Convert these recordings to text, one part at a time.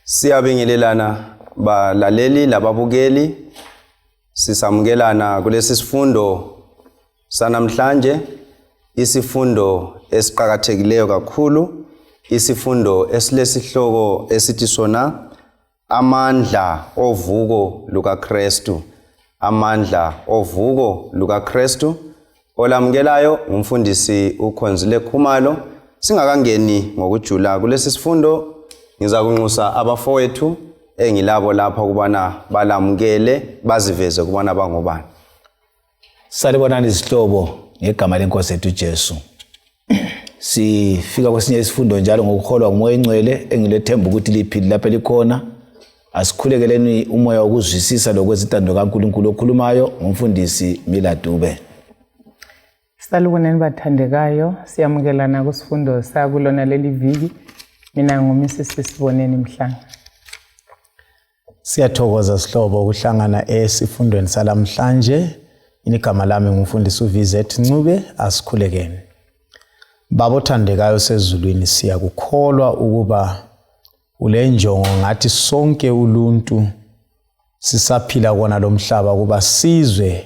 Siyabingelelana balaleli lababukeli, sisamukelana kulesi sifundo sanamhlanje, isifundo esiqakathekileyo kakhulu, isifundo esilesihloko esithi sona amandla ovuko lukaKristu, amandla ovuko lukaKristu. Olamukelayo ngumfundisi uKhonzile Khumalo. Singakangeni ngokujula kulesi sifundo, ngizakunxusa abafowethu engilabo lapha ukubana balamukele, baziveze ukubana bangobani. Salibonani izihlobo ngegama lenkosi yethu Jesu. Sifika kwesinye isifundo njalo ngokuholwa nguMoya oNgcwele engilethemba ukuthi liphile lapho elikhona. Asikhulekeleni umoya wokuzwisisa lokwezintando kaNkulunkulu okhulumayo ngumfundisi Mila Dube. Salibonani bathandekayo, siyamukelana kusifundo sakulona leli viki. Mina nguMrs Siboneni Mhlanga. Siyathokoza sihlobo ukuhlangana esifundweni salamhlanje. Igama lami ngumfundisi uVZ Ncube, asikhulekeni. Baba othandekayo sezulwini, siyakukholwa ukuba ulenjongo ngathi sonke uluntu sisaphila kona lomhlaba ukuba sizwe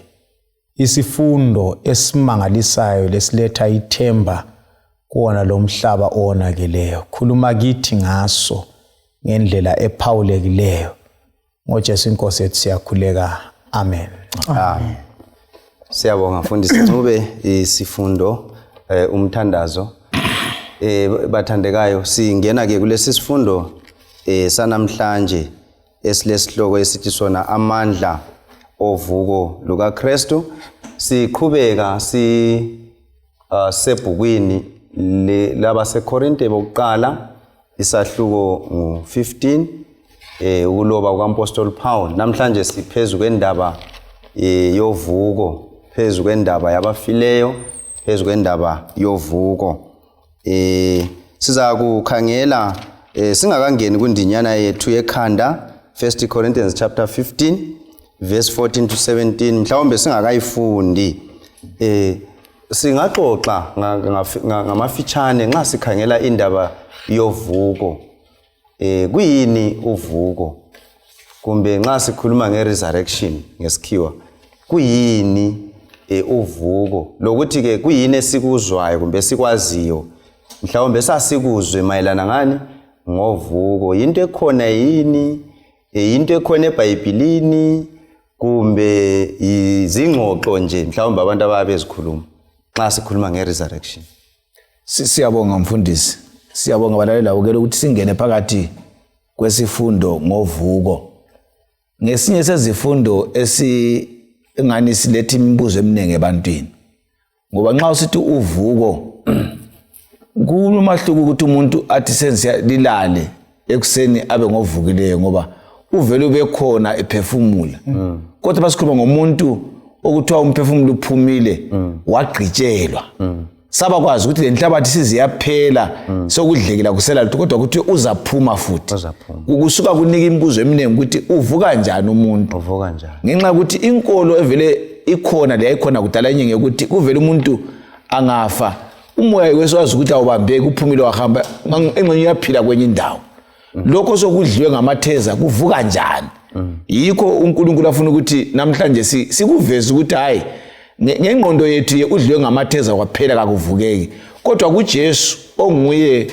isifundo esimangalisayo lesiletha ithemba kuwona lomhlaba owonakeleyo. Khuluma kithi ngaso ngendlela ephawulekileyo. NgoJesu inkosi yethu siyakhuleka. Amen. Amen. Siyabonga mfundisi Ncube isifundo umthandazo. Bathandekayo, singena ke kulesi sifundo sanamhlanje esilesihloko esithi sona amandla ovuko lukaKristu. Siqhubeka si sebhukwini labaseKorinte bokuqala isahluko ngu-15, ukuloba kukaMpostoli Paul. Namhlanje siphezu kwendaba yovuko, phezu kwendaba yabafileyo, phezu kwendaba yovuko. Siza kukhangela singakangeni kundinyana yethu yekhanda, 1 Corinthians chapter 15 verse 14 to 17. Mhlawumbe singakayifundi singaxoxa ngamafitshane nxa sikhangela indaba yovuko. Kuyini uvuko? Kumbe nxa sikhuluma nge-resurrection ngesikhiwa, kuyini uvuko? Lokuthi ke kuyini esikuzwayo kumbe esikwaziyo mhlawumbe sasikuzwe mayelana ngani ngovuko? Yinto ekhona yini? Yinto ekhona eBhayibhilini kumbe izingxoxo nje mhlawumbe abantu ababe bezikhuluma nxa sikhuluma nge-resurrection? Siyabonga mfundisi, siyabonga balaleli labukela ukuthi singene phakathi kwesifundo ngovuko. Ngesinye sezifundo esingani siletha imibuzo eminingi ebantwini, ngoba nxa usithi uvuko kulumahluko ukuthi umuntu athi sensiya lilale ekuseni abe ngovukileyo, ngoba uvele ubekhona ephefumula. Kodwa basikhuluma ngomuntu okuthiwa umphefumulo uphumile, wagqitshelwa. Sabakwazi ukuthi le nhlabathi siziyaphela, sokudlekela kusela lutho, kodwa kuthiwe uzaphuma futhi. Kusuka kunika imibuzo eminingi ukuthi uvuka njani umuntu, uvuka njani, ngenxa yokuthi inkolo evele ikhona leyayikhona kudala inyenge yokuthi kuvele umuntu angafa umoya wesiwazi ukuthi awubambeki, uphumile wahamba, engxenye uyaphila kwenye indawo. Lokho sokudliwe ngamatheza kuvuka njani? Yikho uNkulunkulu afuna ukuthi namhlanje sikuveze ukuthi hayi, ngengqondo yethu udliwe ngamatheza kwaphela, kakuvukeki. Kodwa kuJesu onguye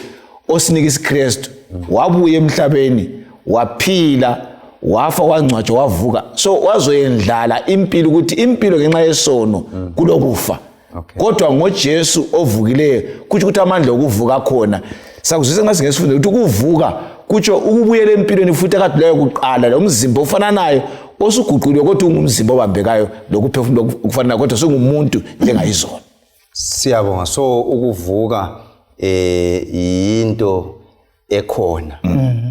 osinika isiKristu, wabuya emhlabeni, waphila, wafa, wangcwatshwa, wavuka. So wazoyendlala impilo ukuthi impilo ngenxa yesono kulokufa. Kodwa ngoJesu ovukileyo kutsho ukuthi amandla okuvuka khona. Sakuzwisa ngathi ngesifundo ukuthi ukuvuka kutsho ukubuyela empilweni futhi akade leyo kuqala, lo mzimba ofananayo osuguquliwe, kodwa ungumzimba obambekayo lokuphefumula okufananayo, kodwa sungumuntu njengayizolo. Siyabonga. So ukuvuka yinto ekhona,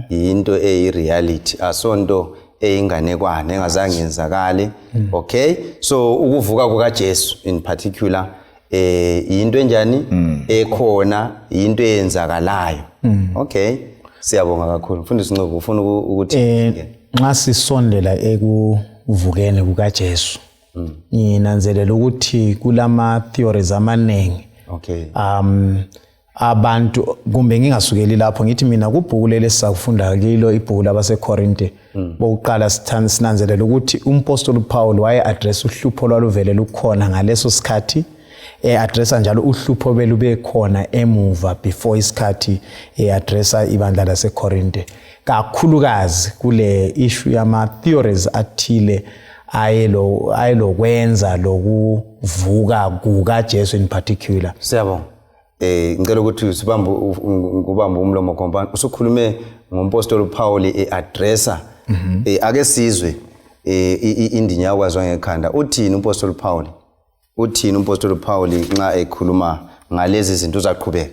yinto eyi-reality, asonto eyinganekwane engazange yenzakale. Okay, so ukuvuka kukaJesu in particular yinto enjani ekhona, yinto eyenzakalayo. Okay, siyabonga kakhulu mfundisi Ncube. Ufuna ukuthi Nxa sisondela ekuvukeni kukaJesu, nginanzelela ukuthi kulama theories amaningi. Abantu kumbe ngingasukeli lapho, ngithi mina kubhuku leli esizakufunda kilo, ibhuku labaseKorinte bokuqala, sinanzelela ukuthi umpostoli uPaul waye address uhlupho lwaluvele lukhona ngaleso sikhathi, e-addressa njalo uhlupho belube khona emuva before isikhathi e-addressa ibandla laseKorinte, kakhulukazi kule issue yama theories athile ayelokwenza lokuvuka kukaJesu in particular. Siyabonga. Ngicela ukuthi sibambe ngubambe umlomo khompani. Usukhulume ngompostoli uPaul e-addressa. Ake sizwe indinya yakwaziwa ngekhanda. Uthini umpostoli Paul? Uthini umpostoli Paul nxa ekhuluma ngalezi zinto uzaqhubeka?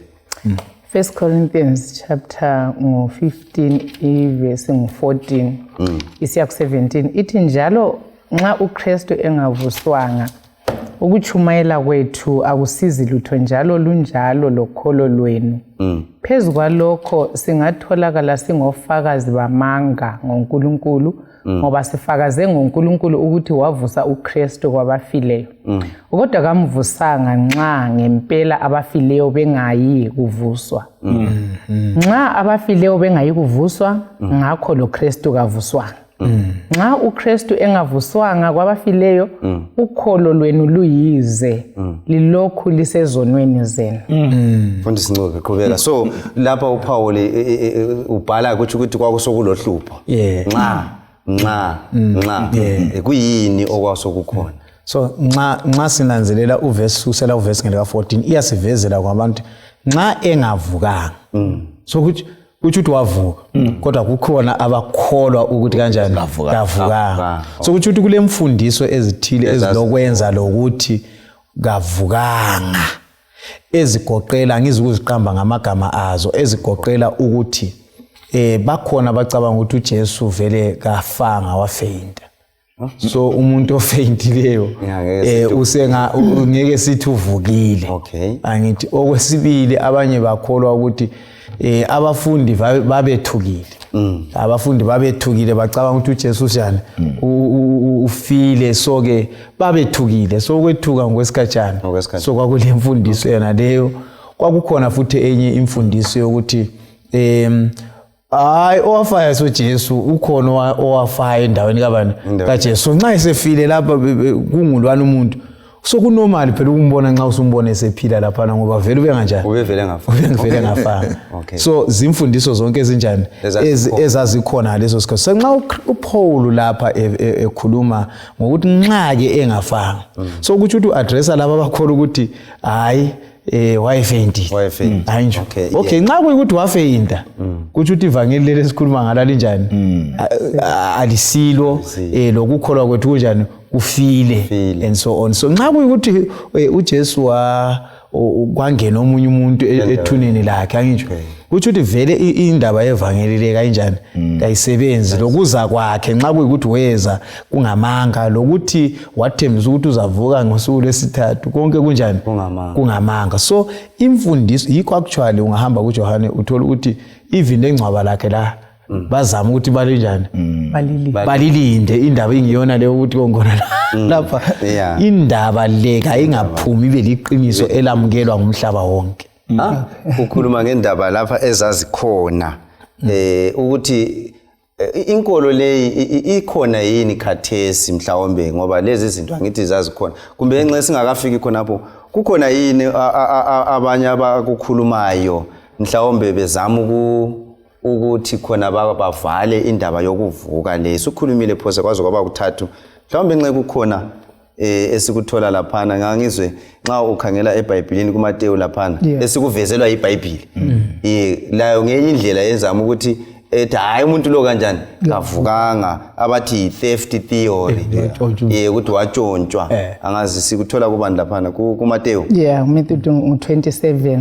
First Corinthians chapter ngo-15 ivesi ngu-14 isiya ku-17 ithi, njalo nxa uKristu engavuswanga, ukutshumayela kwethu akusizi lutho, njalo lunjalo lokholo lwenu. Phezu kwalokho singatholakala singofakazi bamanga ngoNkulunkulu, ngoba sifakaze ngoNkulunkulu ukuthi wavusa uKristu kwabafileyo, kodwa kamvusanga nxa ngempela abafileyo bengayi kuvuswa. Nxa abafileyo bengayi kuvuswa, ngakho lo Kristu kavuswanga. Nxa uKristu engavuswanga kwabafileyo, ukholo lwenu luyize, lilokhu lisezonweni zenu. Mfundisi Ncube, qhubeka. So lapha uPaul ubhala kuthi ukuthi kwakusokulohlupho. Nxa kuyini okwasokukhona? So nxa sinanzelela uvesi, susela uvesi ngelika 14, iyasivezela kwabantu nxa engavukanga. So kuthi kutsho ukuthi wavuka, kodwa kukhona abakholwa ukuthi kanjani? Kavukanga. Kavukanga. So kutsho ukuthi kule mfundiso ezithile ezilokwenza lokuthi kavukanga, ezigoqela, ngizikuziqamba ngamagama azo, ezigoqela ukuthi bakhona abacabanga ukuthi uJesu vele kafanga, wafeyinta. So umuntu ofeyintileyo Yeah, ngeke sithi usenga ngeke sithi uvukile. Angithi okwesibili, abanye bakholwa ukuthi abafundi babethukile, abafundi babethukile, bacabanga ukuthi uJesu njani ufile. So ke babethukile, so ukwethuka ngokwesikhatshana. Ngokwesikhatshana. So kwakule mfundiso yona leyo. Kwakukhona futhi enye imfundiso yokuthi hayi, owafayo soJesu ukhona, owafayo endaweni kabani? Endaweni. KaJesu. So nxa esefile lapha kungulwana umuntu, so kunormal phela ukumbona nxa usumbona esephila laphana, ngoba vele ubenganjani? Ubevele ngafa. Ubevele ngafanga. So zimfundiso zonke ezinjani? Ezazikhona. Ezazikhona ngaleso sikhathi. So nxa uPaul lapha ekhuluma ngokuthi nxa-ke engafanga, so kutsho ukuthi u-addressa laba abakholwa ukuthi hayi, wayefeyintile. Wayefeyintile. Hayi nje. Okay, nxa kuyikuthi wafeyinta, kutsho ukuthi ivangeli leli esikhuluma ngalo alinjani? Alisilo. Lokukholwa kwethu kunjani? Kufile. Kufile. And so on. So nxa kuyikuthi uJesu wa kwangena omunye umuntu ethuneni lakhe, angitsho, kutsho ukuthi vele indaba yevangeli le kayinjani? Kayisebenzi. Lokuza kwakhe, nxa kuyikuthi weza, kungamanga, lokuthi wathembisa ukuthi uzavuka ngosuku lwesithathu, konke kunjani? Kungamanga. Kungamanga. So imfundiso yikho actually ungahamba kuJohane uthola ukuthi even lengcwaba lakhe la bazama ukuthi balinjani? Balili. Balilinde. Indaba ingiyona leyo ukuthi kongona lapha indaba le kayingaphumi ibe liqiniso elamukelwa ngumhlaba wonke. Ah, ukhuluma ngendaba lapha ezazikhona ukuthi inkolo leyi ikhona yini khathesi mhlawumbe, ngoba lezi zinto angithi zazikhona, kumbe enxe singakafiki khonapho, kukhona yini abanye abakukhulumayo mhlawumbe bezama ukuthi khona bavale indaba yokuvuka le? Sukhulumile phose kwaze kwaba kuthathu. Mhlawumbe nxe kukhona esikuthola laphana, ngangizwe nxa ukhangela eBhayibhilini kuMateyu laphana esikuvezelwa yiBhayibhili, layo ngenye indlela ezama ukuthi ethi hayi, umuntu lo kanjani kavukanga, abathi yi-theft theory, ukuthi watshontshwa. Angazi sikuthola kubani laphana kuMateyu. Yeah, Matthew ngu-27.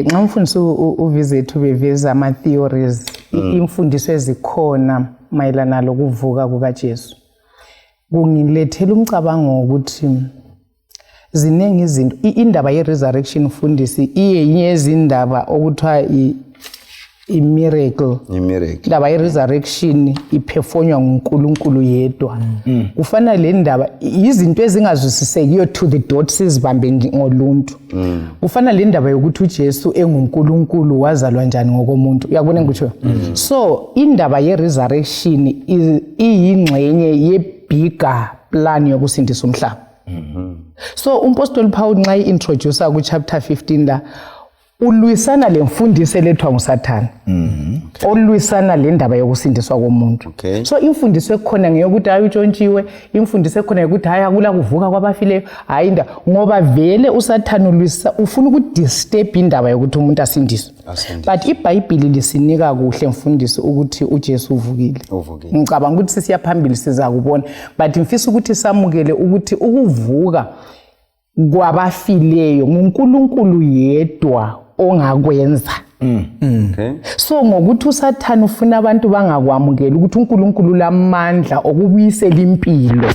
Nxa umfundisi uVizethu beveza ama-theories, imfundiso ezikhona mayelana lokuvuka kukaJesu, kungilethela umcabango wokuthi ziningi izinto. Indaba ye-resurrection, mfundisi, iyeyinye yezindaba okuthiwa I-miracle. I-miracle. Indaba ye-resurrection iphefonywa nguNkulunkulu yedwa. Kufana le ndaba, izinto ezingazwisisekiyo to the dot sizibambe ngoluntu. Kufana le ndaba yokuthi uJesu enguNkulunkulu wazalwa njani ngokomuntu. Uyakubona engikutshoyo? So indaba ye-resurrection iyingxenye ye-bigger plan yokusindisa umhlaba. So umpostoli Paul nxa i-introducer ku-chapter 15 la, ulwisana lemfundiso elethwa nguSathane, olwisana le ndaba yokusindiswa komuntu. So imfundiso ekhona ngeyokuthi hayi, utshontshiwe. Imfundiso ekhona yokuthi hayi, akula kuvuka kwabafileyo, hayi inda, ngoba vele uSathane ulwisa, ufuna ukudisturb indaba yokuthi umuntu asindiswe. Asindiswe. But iBhayibhili lisinika kuhle, mfundisi, ukuthi uJesu uvukile. Uvukile. Ngicabanga ukuthi sisiya phambili siza kubona, but ngifisa ukuthi samukele ukuthi ukuvuka kwabafileyo nguNkulunkulu yedwa ongakwenza. So ngokuthi uSathane ufuna abantu bangakwamukeli ukuthi uNkulunkulu lamandla okubuyisela impilo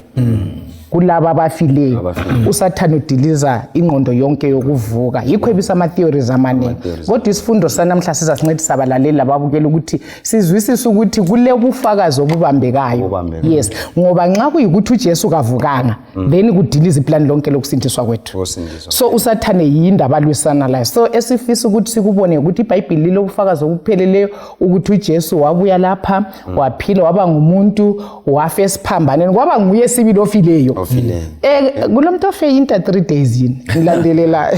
kulaba abafileyo, Abafileyo. uSathane udiliza ingqondo yonke yokuvuka. Yikho ebisa ama-theories amaningi. Ama-theories. Kodwa isifundo sanamhla sizasincedisa abalaleli lababukela ukuthi sizwisise ukuthi kule bufakazi obubambekayo. Obubambekayo. Yes, ngoba nxa kuyikuthi uJesu kavukanga, then kudiliza iplani lonke lokusindiswa kwethu. Ukusindiswa. So uSathane yindaba alwisana layo. So esifisa ukuthi sikubone ukuthi iBhayibhili lilobufakazi obupheleleyo ukuthi uJesu wabuya lapha, waphila, waba ngumuntu, wafa esiphambaneni, kwaba nguye sibili ofileyo. Ofileyo. Kulo muntu ofe into 3 days yini, ngilandelela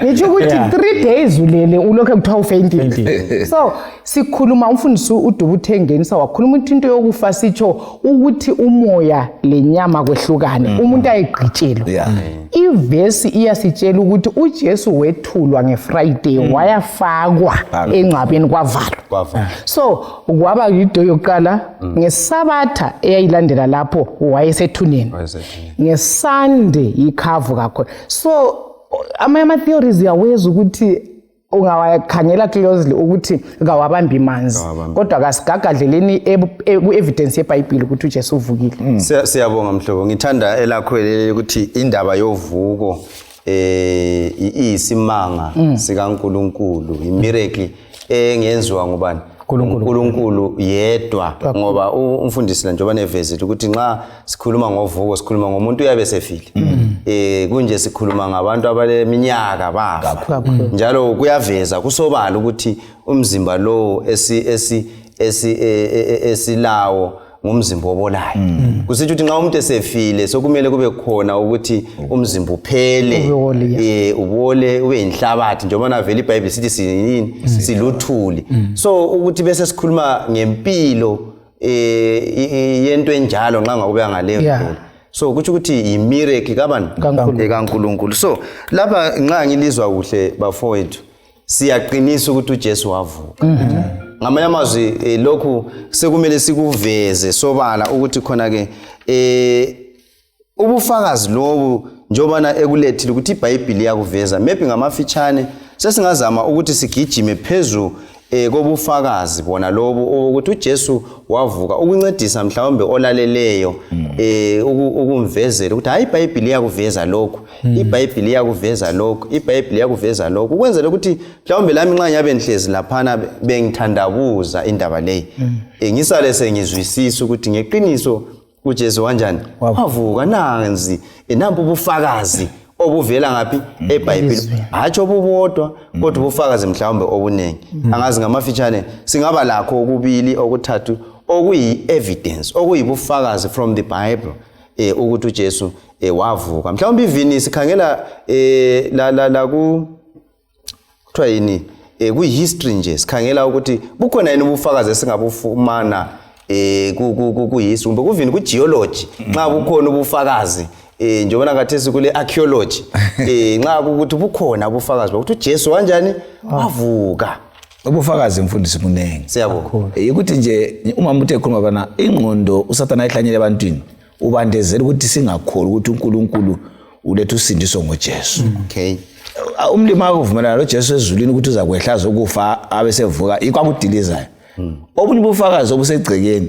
ngitsho ukuthi 3 days ulele, ulokhe kuthiwa ufeyintile. So sikhuluma, umfundisi uDubu engenisa wakhuluma ukuthi into yokufa sitsho ukuthi umoya lenyama kwehlukane, umuntu ayegqitshelwa. Ivesi iyasitshela ukuthi uJesu wethulwa ngeFriday, wayafakwa engcwabeni, kwavalwa. Kwavalwa. So kwaba yido yokuqala. Ngesabatha eyayilandela lapho wayesethuneni. Wayesethuneni. NgeSunday yikhavu kakhona. So amanye ama-theories uyaweza ukuthi ungawakhangela closely ukuthi kawabambi manzi. Kawabambi. Kodwa kasigagadleleni ku-evidence yeBhayibhili ukuthi uJesu uvukile. Siyabonga mhlobo, ngithanda elakho leli ukuthi indaba yovuko iyisimanga sikaNkuluNkulu, imiracle engenziwa ngubani? uNkulunkulu. uNkulunkulu yedwa, ngoba umfundisi la njengoba nevezile ukuthi nxa sikhuluma ngovuko sikhuluma ngomuntu uyabe sefile, kunje sikhuluma ngabantu abaleminyaka bafa. Kakhulu. Njalo kuyaveza kusobala ukuthi umzimba lo esi esi esi esilawo ngumzimba obolayo. Kusitsho ukuthi nxa umuntu esefile sokumele kube khona ukuthi umzimba uphele, Ubole, yes. Ubole ube yinhlabathi, njengoba navele iBhayibheli sithi siyini? Siluthuli. So ukuthi bese sikhuluma ngempilo yento enjalo nxa ngakubeka ngaleyo ndlela, so kutsho ukuthi yimiracle kabani? KaNkulunkulu. EkaNkulunkulu. So lapha nxa ngilizwa kuhle bafowethu, siyaqinisa ukuthi uJesu wavuka. Ngamanye amazwi, lokhu sekumele sikuveze sobala ukuthi khona ke ubufakazi lobu njengobana ekulethile ukuthi iBhayibhili iyakuveza, maybe ngamafitshane sesingazama ukuthi sigijime phezu kobufakazi bona lobu ukuthi uJesu wavuka, ukuncedisa mhlawumbe olaleleyo ukumvezela ukuthi hayi, iBhayibhili iyakuveza lokhu, iBhayibhili iyakuveza lokhu, iBhayibhili iyakuveza lokhu, ukwenzela ukuthi mhlawumbe lami nxa ngiyabe ngihlezi laphana bengithandabuza indaba leyi, ngisale sengizwisisa ukuthi ngeqiniso uJesu wanjani? Wavuka. Nanzi, nampu ubufakazi obuvela ngaphi? EBhayibhili. Hatsho obubodwa, kodwa ubufakazi mhlawumbe obuningi. Angazi, ngamafitshane singaba lakho okubili, okuthathu okuyi-evidence, okuyibufakazi from the Bible ukuthi uJesu wavuka. Mhlawumbe ivini sikhangela la la la ku kuthiwa yini, kuyi-history nje, sikhangela ukuthi bukhona yini ubufakazi esingabufumana kuyi-history kumbe kuvini ku-geology, nxa bukhona ubufakazi, njengoba khathesi kule archaeology, nxa kukuthi bukhona ubufakazi bokuthi uJesu wanjani? Wavuka. Ubufakazi, mfundisi, buningi. Siyabonga. Ukuthi nje umama uthe ekhuluma bana ingqondo uSathane ayihlanyele ebantwini, ubandezela ukuthi singakholwa ukuthi uNkulunkulu uletha usindiso ngoJesu. Umlimi akuvumelana loJesu ezulwini ukuthi uzakwehla azokufa abe sevuka, yikho akudilizayo. Obunye ubufakazi obusegcekeni,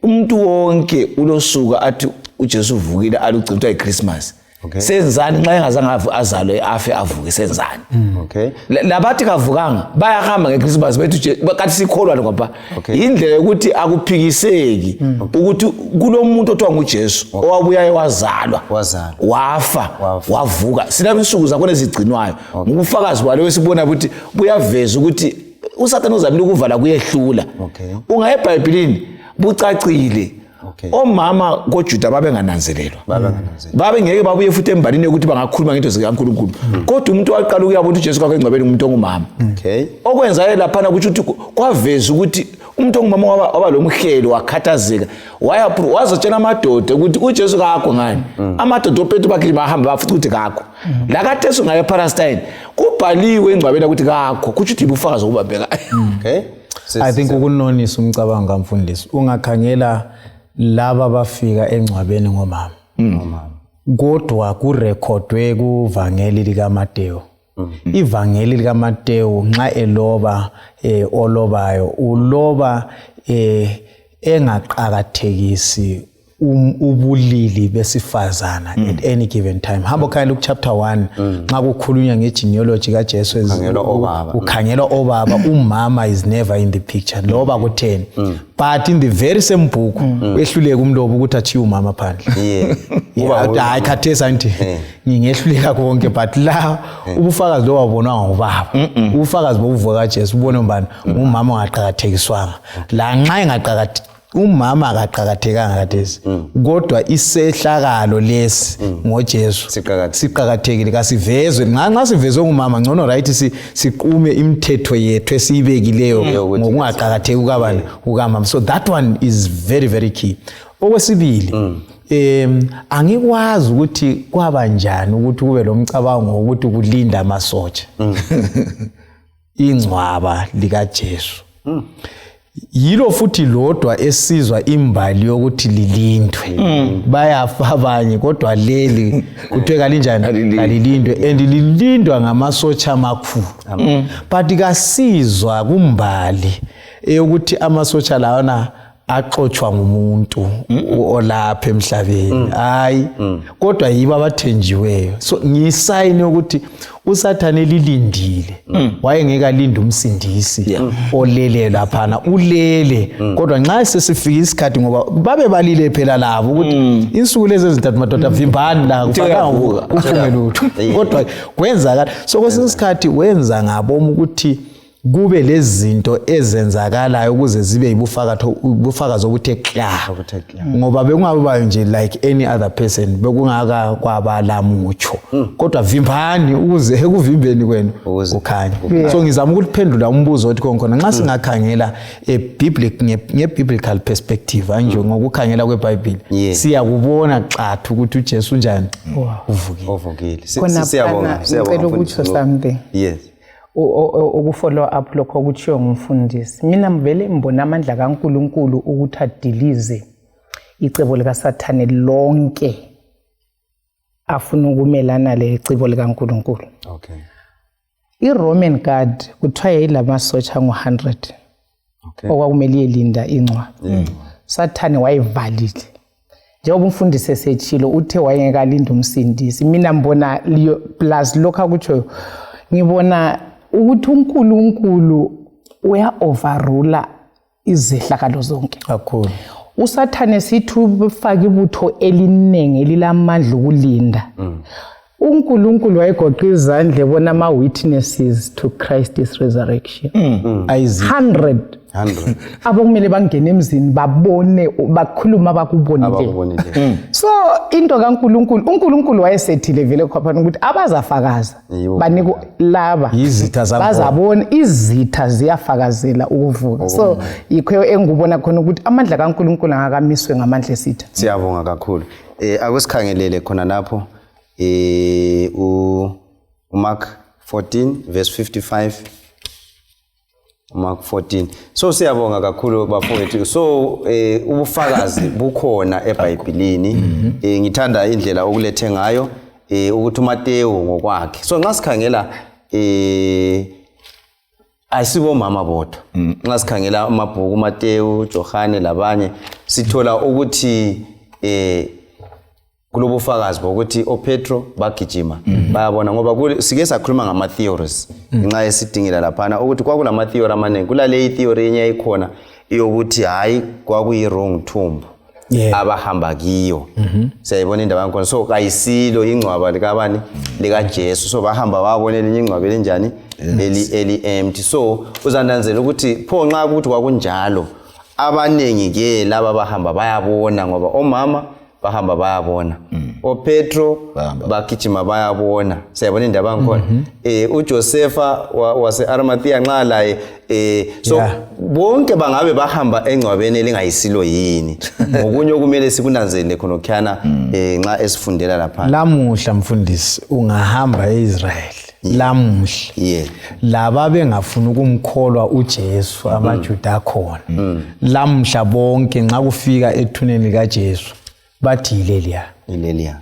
umuntu wonke ulosuka athi uJesu uvukile, alugcina kuthiwa yiChristmas. Senzani nxa engazange azalwe afe avuke, senzani? Labathi kavukanga bayahamba ngeChristmas bethi kathi sikholwa ngoba indlela yokuthi akuphikiseki ukuthi kulomuntu othiwa nguJesu owabuyayo wazalwa, wafa, wavuka. Sinabo insuku zakhona ezigcinwayo ngobufakazi balo esibona ukuthi buyaveza ukuthi uSathane uzamile ukuvala kuyehlula. Ungaye eBhayibhelini bucacile. Omama koJuda babengananzelelwa, babengeke babuye futhi embalini yokuthi bangakhuluma ngento zikaNkulunkulu. Kodwa umuntu waqala ukuyabona ukuthi uJesu kwakhe engcwabeni ngumuntu ongumama. Okwenzayo laphana kutsho ukuthi kwaveza ukuthi umuntu ongumama waba lomhelo, wakhathazeka, waya wazotshela amadoda ukuthi uJesu kakho ngani. Amadoda oPetru bagijima bahamba bafuthi ukuthi kakho. Lakatesu ngaye ePalestine kubhaliwe engcwabeni ukuthi kakho, kutsho ukuthi ubufakazi obubambeka. I think ukunonisa umcabango kamfundisi, ungakhangela laba bafika engcwabeni ngomama, kodwa kurekhodwe kuvangeli likaMateyu. Ivangeli likaMateyu nxa eloba, olobayo uloba engaqakathekisi ubulili besifazana at any given time. Hamba ukhangela ku-chapter 1, nxa kukhulunywa ngegenealogy kaJesu, Kukhangelwa obaba. Kukhangelwa obaba, umama is never in the picture loba kutheni. But in the very same book wehluleka umlobo ukuthi atshiye umama phandle. Kuba Hayi, khathesi angithi ngingehluleka konke, but la ubufakazi lo wabonwa ngubaba. Ubufakazi bokuvuka kaJesu ubone mbani? Umama ongaqakathekiswanga. La nxa engaqakathi, umama akaqakathekanga khathesi, kodwa isehlakalo lesi ngoJesu Siqakathekile. siqakathekile, kasivezwe. Nxa sivezwe ngumama ngcono, right, siqume imithetho yethu esiyibekileyo Yokuthi- ngokungaqakatheki kukabani? Kukamama. So that one is very very key. Okwesibili, angikwazi ukuthi kwaba njani ukuthi kube lo mcabango wokuthi kulinda amasotsha ingcwaba likaJesu. Yilo futhi lodwa esizwa imbali yokuthi lilindwe. Bayafa abanye, kodwa leli kuthiwe kalinjani? Kalilindwe, and lilindwa ngamasotsha amakhulu, but kasizwa kumbali eyokuthi amasotsha lawana axotshwa ngumuntu olapha emhlabeni. Hayi, kodwa yibo abathenjiweyo. So ngiyisayini yokuthi uSathane lilindile, wayengeke alinde umsindisi olele laphana, ulele. Kodwa nxa sesifika isikhathi, ngoba babe balile phela labo ukuthi insuku lezi ezintathu, madoda, vimbani la, kufakanga uyavuka. Kuphume lutho, kodwa kwenzakala. So kwesinye isikhathi wenza ngabomu ukuthi kube lezinto ezenzakalayo ukuze zibe yibufakazi obuthe kla, Obuthe kla. Ngoba bekungabe nje like any other person, bekungaka kwaba lamutsho, kodwa vimbani ukuze ekuvimbeni kwenu Ukuze kukhanye. So ngizama ukuphendula umbuzo othi khona nxa singakhangela a biblic nge-biblical perspective anje, ngokukhangela kweBhayibheli, siyakubona xathu ukuthi uJesu unjani? Uvukile. Ovukile. Khona Siyabonga. phana, Siyabonga, ngicela ukutsho mfundisi. something. Yes. Ukufollow up lokho okutshiwo ngumfundisi, mina vele ngibona amandla kaNkulunkulu ukuthi adilize icebo likaSathane lonke afuna ukumelana lecebo likaNkulunkulu. I-Roman Guard kuthiwa yayilamasotsha angu-100 okwakumele iyelinda ingcwaba. Sathane wayevalile. Njengoba umfundisi esetshilo, uthe wayengeke alinde umsindisi. Mina mbona liyo plus lokhu akutshoyo, ngibona ukuthi uNkulunkulu uya-overrula izehlakalo zonke. Kakhulu. USathane sithi ufake ibutho eliningi elilamandla ukulinda. UNkulunkulu wayegoqa izandla ebona ama-witnesses to Christ's resurrection. Ayizi 100 100 abokumele bangene emzini, babone, bakhuluma abakubonileyo. Abakubonileyo. So into kaNkulunkulu, uNkulunkulu wayesethile vele khwaphana ukuthi abazafakaza Yibo. banikwa laba Yizitha zakhona. Bazabona izitha ziyafakazela ukuvuka. So yikho engikubona khona ukuthi amandla kaNkulunkulu angakamiswe ngamandla esitha. Siyabonga kakhulu. Akusikhangelele khona lapho u Mark 14 verse 55, Mark 14. So siyabonga kakhulu, bafowethu. So ubufakazi bukhona eBhayibhelini. Ngithanda indlela okulethe ngayo ukuthi uMateyu ngokwakhe. So nxa sikhangela, ayisibomama bodwa. Nxa sikhangela amabhuku uMateyu, Johane labanye, sithola ukuthi Kulobufakazi bokuthi oPetro bagijima bayabona, ngoba sike sakhuluma ngama-theories ngenxa esidingela laphana ukuthi kwakulama-theory amaningi. Kulale i-theory enye yayikhona yokuthi hhayi, kwakuyi-wrong tomb abahamba kiyo. Siyayibona indaba yakhona. So kayisilo ingcwaba likabani, likaJesu. So bahamba babona elinye ingcwaba elinjani, eli-empty. So uzananzela ukuthi pho nxa ukuthi kwakunjalo, abaningi-ke laba bahamba bayabona, ngoba omama bahamba bayabona, oPetro Bahamba. bagijima bayabona. Siyabona indaba yangikhona. UJosefa wase-Arimathea nxa laye so bonke bangabe bahamba engcwabeni elingayisilo yini? Ngokunye okumele sikunanzelele khonokhuyana nxa esifundela lapha. Lamuhla, mfundisi, ungahamba e-Israel lamuhla, laba bengafuni ukumkholwa uJesu, amaJuda akhona lamuhla bonke, nxa kufika ethuneni likaJesu bathi yileliya. Ileliya.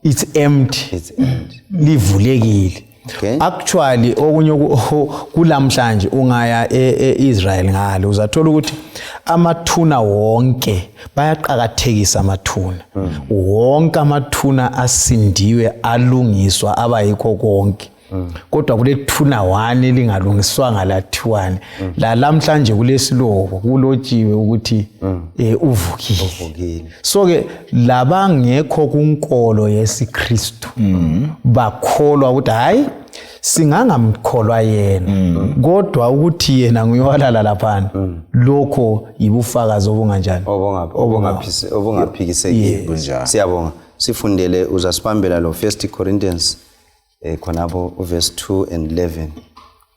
It's empty. It's empty. Livulekile. Actually, okunye kulamhlanje ungaya e-Israel ngale, uzathola ukuthi amathuna wonke bayaqakathekisa, amathuna wonke, amathuna asindiwe, alungiswa, abayikho konke, kodwa kule thuna one elingalungiswanga lathiwani la lamhlanje kulesilobo kulotshiwe ukuthi uvukile. Uvukile. So ke labangekho kunkolo yesiKristu bakholwa ukuthi hayi, singangamkholwa yena, kodwa ukuthi yena nguye walala laphana, lokho yibufakazi obunganjani? Obungaphikisekiyo. Kunjalo. Siyabonga. Sifundele, uzasibambela lo First Corinthians khonapho uverse 2 and 11.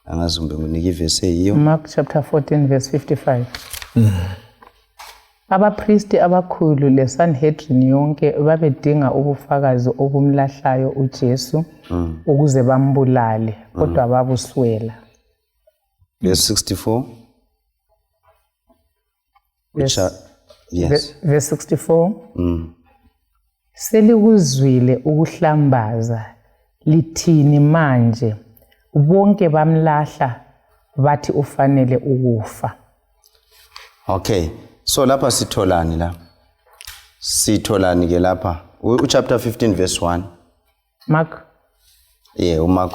Angazi kumbe ngunike ivesi eyiyo. Mark chapter 14 verse 55. Abapristi abakhulu leSanhedrin yonke babedinga ubufakazi obumlahlayo uJesu ukuze bambulale, kodwa babuswela. Verse 64. Yes. Verse 64. Selikuzwile ukuhlambaza, lithini manje? Bonke bamlahla bathi ufanele ukufa. Okay, so lapha sitholani la? Sitholani ke lapha? Uchapter 15 verse 1. Mark. Yeah, uMark.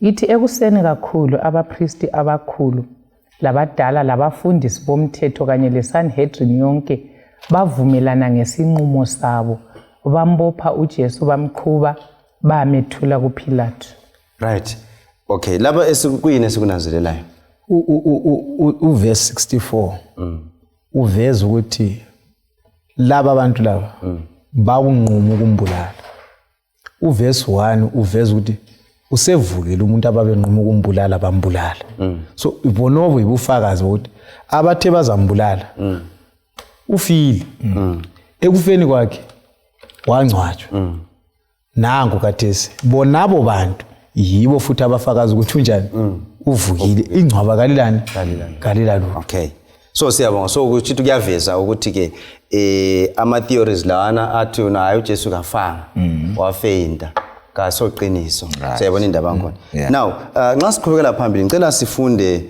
Ithi ekuseni kakhulu abapristi abakhulu labadala labafundisi bomthetho kanye leSanhedrin yonke bavumelana ngesinqumo sabo, bambopha uJesu, bamqhuba bamethula kuPilato. Right, okay, lapha kuyini esikunanzelelayo? Uverse 64 uveza ukuthi laba bantu laba bakunquma ukumbulala. Uverse 1 uveza ukuthi usevukile umuntu ababenquma ukumbulala, bambulala. So bonobo yibufakazi bokuthi abathe bazambulala ufile. Ekufeni kwakhe wangcwatshwa. Nangu kathesi bonabo bantu yibo futhi abafakazi ukuthi unjani, uvukile. Ingcwaba kalilani, kalilalutho. Okay, so siyabonga. So ukuthi kuyaveza ukuthi ke ama theories lawana athi una hayi, uJesu kafanga, wafeinta, kasoqiniso. Siyabona indaba yakhona. Now nxa siqhubekela phambili, ngicela sifunde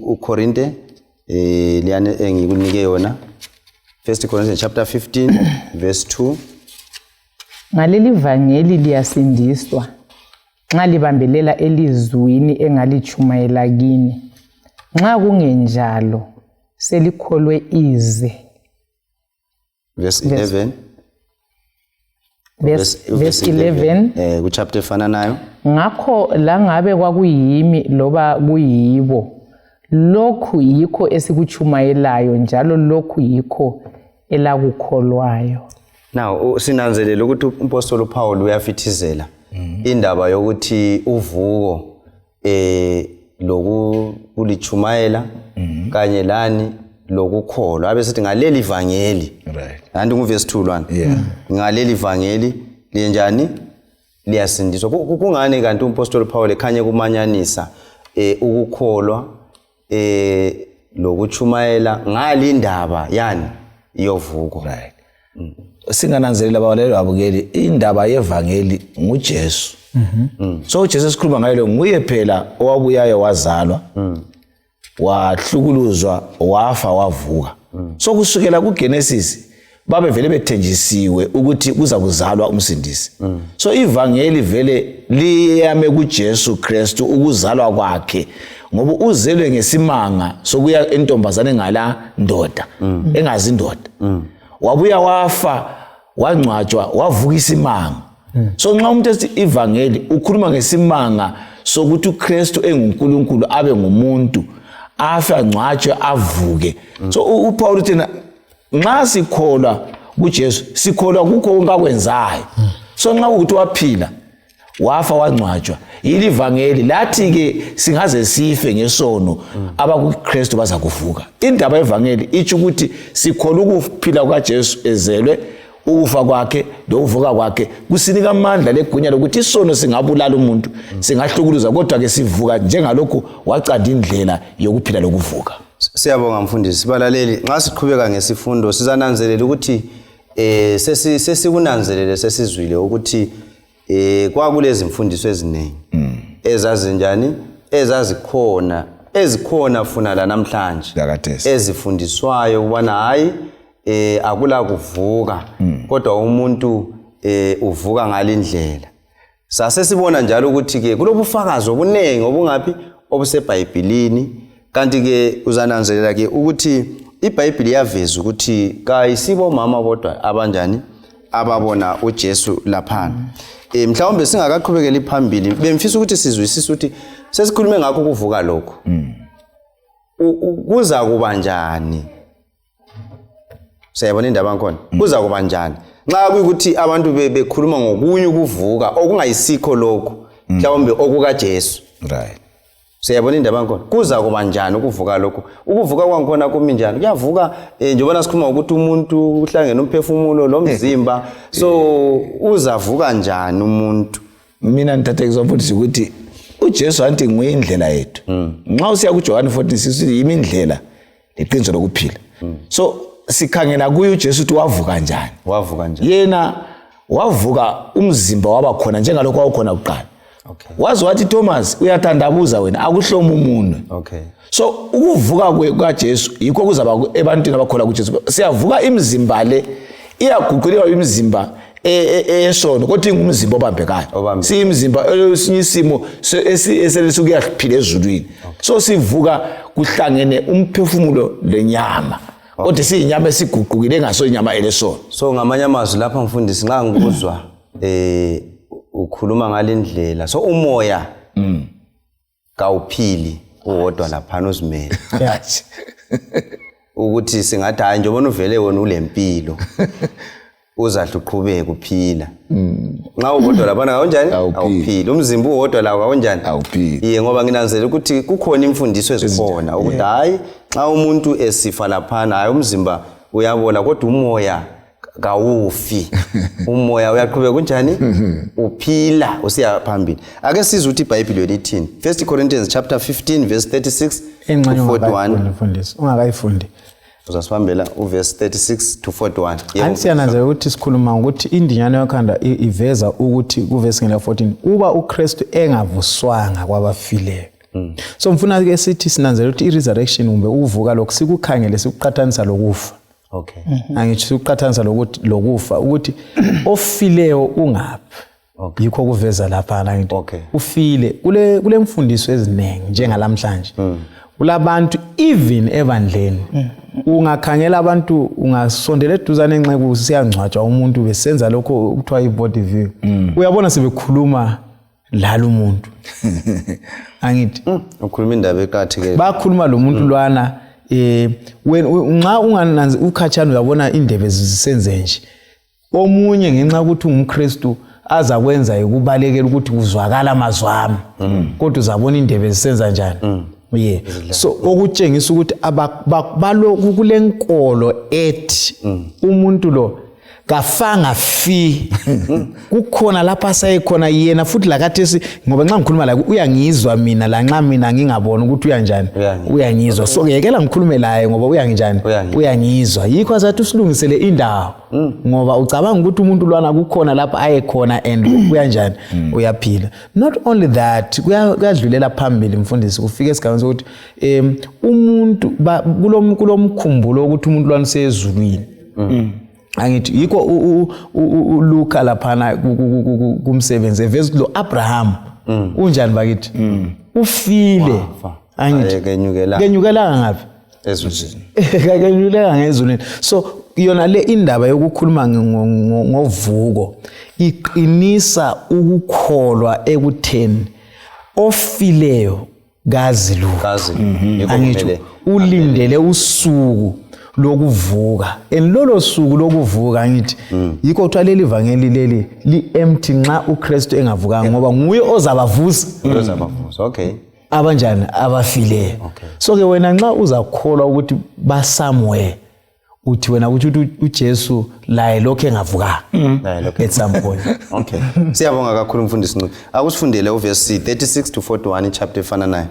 uKorinte liyane engikunike yona, First Corinthians chapter 15 verse 2. Ngaleli vangeli liyasindiswa nxa libambelela elizwini engalitshumayela kini. Nxa kungenjalo selikholwe ize. Verse 11. Verse 11. Ku chapter efananayo. Ngakho langabe kwakuyimi loba kuyibo, lokhu yikho esikutshumayelayo, njalo lokhu yikho elakukholwayo. Now sinanzelela ukuthi umpostoli uPaul uyafithizela indaba yokuthi uvuko loku kulichumayela kanye lani lokukholwa, abe sithi ngaleli vangeli. Anti nguvesi 2 lwana? Yeah. Ngaleli vangeli liyenjani? Liyasindiswa. Kungani kanti umpostoli Paul ekhanye kumanyanisa ukukholwa lokuchumayela ngalindaba yani yovuko? Right, singananzelela, balaleli, babukeli, indaba yevangeli nguJesu. So uJesu esikhuluma ngayo lo nguye phela owabuyayo, wazalwa, wahlukuluzwa, wafa, wavuka. So kusukela kuGenesis babevele bethenjisiwe ukuthi kuza kuzalwa umsindisi. So ivangeli vele liyame kuJesu Kristu, ukuzalwa kwakhe, ngoba uzelwe ngesimanga sokuya entombazane ngala ndoda engazi indoda. Wabuya wafa, wangcwatshwa, wavuka isimanga. So nxa umuntu ethi ivangeli, ukhuluma ngesimanga sokuthi uKristu enguNkulunkulu abe ngumuntu, afe, angcwatshwe, avuke. So uPaul uthi nxa sikholwa kuJesu, sikholwa kukho konke akwenzayo. So nxa kukuthi waphila, wafa, wangcwatshwa, yili ivangeli lathi-ke singaze sife ngesono, abakuKristu baza kuvuka. Indaba yevangeli itsho ukuthi sikholwa ukuphila kukaJesu ezelwe, ukufa kwakhe lokuvuka kwakhe kusinika amandla legunya lokuthi isono singabulala umuntu, singahlukuluza, kodwa-ke sivuka njengalokhu wacanda indlela yokuphila lokuvuka. Siyabonga mfundisi. Balaleli, nxa siqhubeka ngesifundo sizananzelela ukuthi sesikunanzelele, sesizwile ukuthi kwakulezi mfundiso eziningi ezazinjani, ezazikhona, ezikhona funa la namhlanje, Lakathesi. ezifundiswayo ukubana hayi, akula kuvuka, kodwa umuntu uvuka ngalindlela. Sase sibona njalo ukuthi ke kulobufakazi obuningi obungaphi, obuseBhayibhilini. Kanti ke uzananzelela ke ukuthi iBhayibhili iyaveza ukuthi kayisibo mama bodwa abanjani ababona uJesu laphana. Mhlawumbe singakaqhubekeli phambili, bengifisa ukuthi sizwisise ukuthi sesikhulume ngakho ukuvuka lokhu. Kuza kuba njani? Siyayibona indaba yakhona. Kuza kuba njani nxa kuyikuthi abantu bekhuluma ngokunye ukuvuka okungayisikho lokhu, mhlawumbe okukaJesu? Siyayibona indaba yakhona. Kuza kuba njani ukuvuka lokhu? Ukuvuka kwangikhona kumi njani? Kuyavuka njengoba sikhuluma ngokuthi umuntu uhlangene umphefumulo lomzimba, so uzavuka njani umuntu? Mina ngithathekiswa mfundisi ukuthi uJesu anti nguye indlela yethu. Nxa usiya kuJohane 14, sithi yimi indlela leqiniso lokuphila. So sikhangela kuye uJesu ukuthi wavuka njani. Wavuka njani? Yena wavuka, umzimba waba khona njengalokho wawukhona kuqala. Waze wathi, "Thomas, uyathandabuza wena, akuhloma umunwe." So ukuvuka kukaJesu yikho kuzaba ebantwini abakholwa kuJesu. Siyavuka, imizimba le iyaguquliwa, imizimba eyesono, kodwa ingumzimba obambekayo. Obambekayo. Siyimizimba esinye isimo eselisukuyaphila ezulwini. So sivuka kuhlangene umphefumulo lenyama, kodwa siyinyama esiguqukile, engaso inyama elesono. So ngamanye amazwi lapha mfundisi, nxa ngikuzwa ukhuluma ngalendlela, so umoya kawuphili uwodwa laphana uzimele, ukuthi singathi hayi, njengoba uvele wena ulempilo, uzahle uqhubeke uphila. Nxa uwodwa laphana kawunjani? Awuphili. Awuphili. Umzimba uwodwa lawo kawunjani? Awuphili. Iye, ngoba nginanzelela ukuthi kukhona imfundiso ezikhona ukuthi hayi, nxa umuntu esifa laphana, hayi, umzimba uyabola, kodwa umoya kawufi, umoya uyaqhubeka kunjani, uphila usiya phambili. Ake sizwe ukuthi iBhayibhili yona ithini. First Corinthians chapter 15 verse 36 Engxenye to 41. ungakayifundi mfundisi, ungakayifundi. Uzasibambela uverse 36 to 41. Yebo. Anti siyananzelela ukuthi sikhuluma ngokuthi indinyana yokhanda iveza ukuthi kuvesi ngela 14, uba uKristu engavuswanga kwabafileyo. So mfuna ke sithi sinanzelela ukuthi i-resurrection kumbe ukuvuka lokhu sikukhangele, sikuqathanisa lokufa. Angitsho sikuqathanisa lokuthi lokufa, ukuthi ofileyo ungaphi. Yikho kuveza lapha ngithi ufile. Kule mfundiso eziningi njengalamhlanje, kulabantu even ebandleni, ungakhangela abantu, ungasondela eduzane enxeku siyangcwatshwa umuntu, besenza lokho okuthiwa i-body view, uyabona sebekhuluma lalo umuntu, angithi? Ukhuluma indaba eqakatheke. Bakhuluma lo muntu lwana. Wena nxa ungananzi ukhatshana, uyabona indebe zisenze nje. Omunye ngenxa yokuthi ungumKristu, azakwenza ukubalekela ukuthi kuzwakala amazwi ami, kodwa uzabona indebe zisenza njani. Ye, so okutshengisa ukuthi kule nkolo ethi umuntu lo Kafanga fi. Kukhona lapha asayekhona yena futhi lakathesi, ngoba nxa ngikhuluma la uyangizwa mina, la nxa mina ngingaboni ukuthi uyanjani, uyangizwa. So yekela ngikhulume laye ngoba uyanginjani, uyangizwa. Yikho azathi usilungisele indawo, ngoba ucabanga ukuthi umuntu lwana kukhona lapha ayekhona and uyanjani, uyaphila. Not only that, kuyadlulela phambili mfundisi, kufika esigabeni sokuthi umuntu kulomkhumbulo ukuthi umuntu lwana usezulwini. Angithi yikho uLuka laphana kumsebenzi eveza ukuthi lo Abraham unjani bakithi, ufile. Angithi kenyukelanga ngaphi, ezulwini, kenyukelanga ezulwini. So yona le indaba yokukhuluma ngovuko iqinisa ukukholwa ekutheni ofileyo kazi lutho, angithi ulindele usuku lokuvuka, and lolo suku lokuvuka angithi yikho kuthiwa leli vangeli leli li-empty nxa uKristu engavukanga, ngoba nguye ozabavusa. Okay. Abanjani? Abafileyo. So ke wena nxa uzakholwa ukuthi ba-somewhere, uthi wena kuthi uJesu laye lokho engavukanga at some point. Okay, siyabonga kakhulu mfundisi Ncube. Akusifundele uvesi 36 to 41, ichapter efananayo.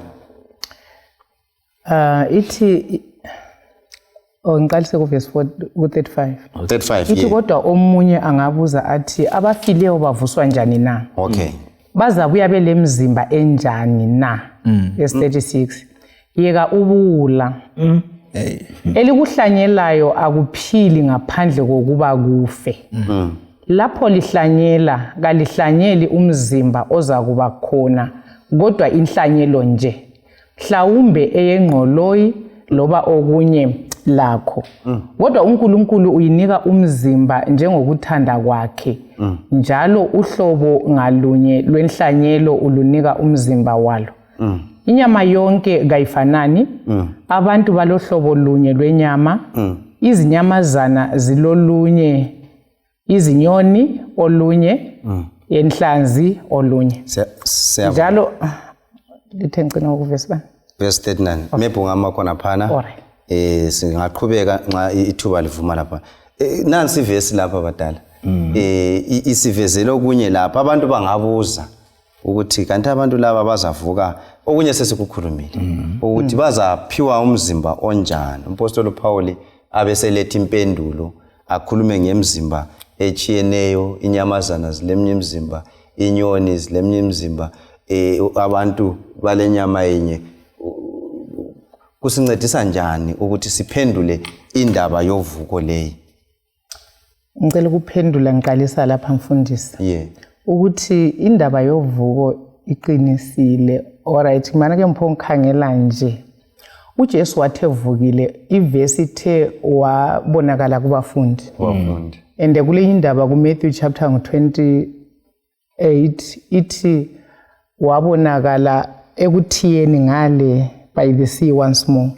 Ithi, oh, ngiqalise kuvesi 4, ku-35. 35. Ithi, kodwa omunye angabuza athi, abafileyo bavuswa njani na? Bazabuya belemzimba enjani na? Verse 36, yeka ubuwula! Elikuhlanyelayo akuphili ngaphandle kokuba kufe. Lapho lihlanyela, kalihlanyeli umzimba ozakuba khona, kodwa inhlanyelo nje, mhlawumbe eyengqoloyi loba okunye lakho, kodwa uNkulunkulu uyinika umzimba njengokuthanda kwakhe, njalo uhlobo ngalunye lwenhlanyelo ulunika umzimba walo. Inyama yonke kayifanani. Abantu balohlobo lunye lwenyama, izinyamazana zilolunye, izinyoni olunye, enhlanzi olunye. Njalo lithe ngicina ukuvesi bani? Verse 39, maybe ungama khona phana. Alright. Singaqhubeka nxa ithuba livuma lapha. Nansi ivesi lapha badala, isivezele okunye lapha. Abantu bangabuza ukuthi kanti abantu laba bazavuka, okunye sesikukhulumile, ukuthi bazaphiwa umzimba onjani. Umpostoli Paul abeseletha impendulo, akhulume ngemzimba etshiyeneyo. Inyamazana zileminye imizimba, inyoni zileminye imizimba, abantu balenyama yinye. Kusincedisa njani ukuthi siphendule indaba yovuko leyi? Ngicela ukuphendula ngiqalisa lapha mfundisi, ukuthi indaba yovuko iqinisile. Alright, mana ke mpho ngikhangela nje, uJesu wathi evukile, ivesi ithe wabonakala kubafundi. Bafundi. And kule indaba kuMatthew chapter 28 ithi wabonakala ekuthiyeni ngale by the sea once more.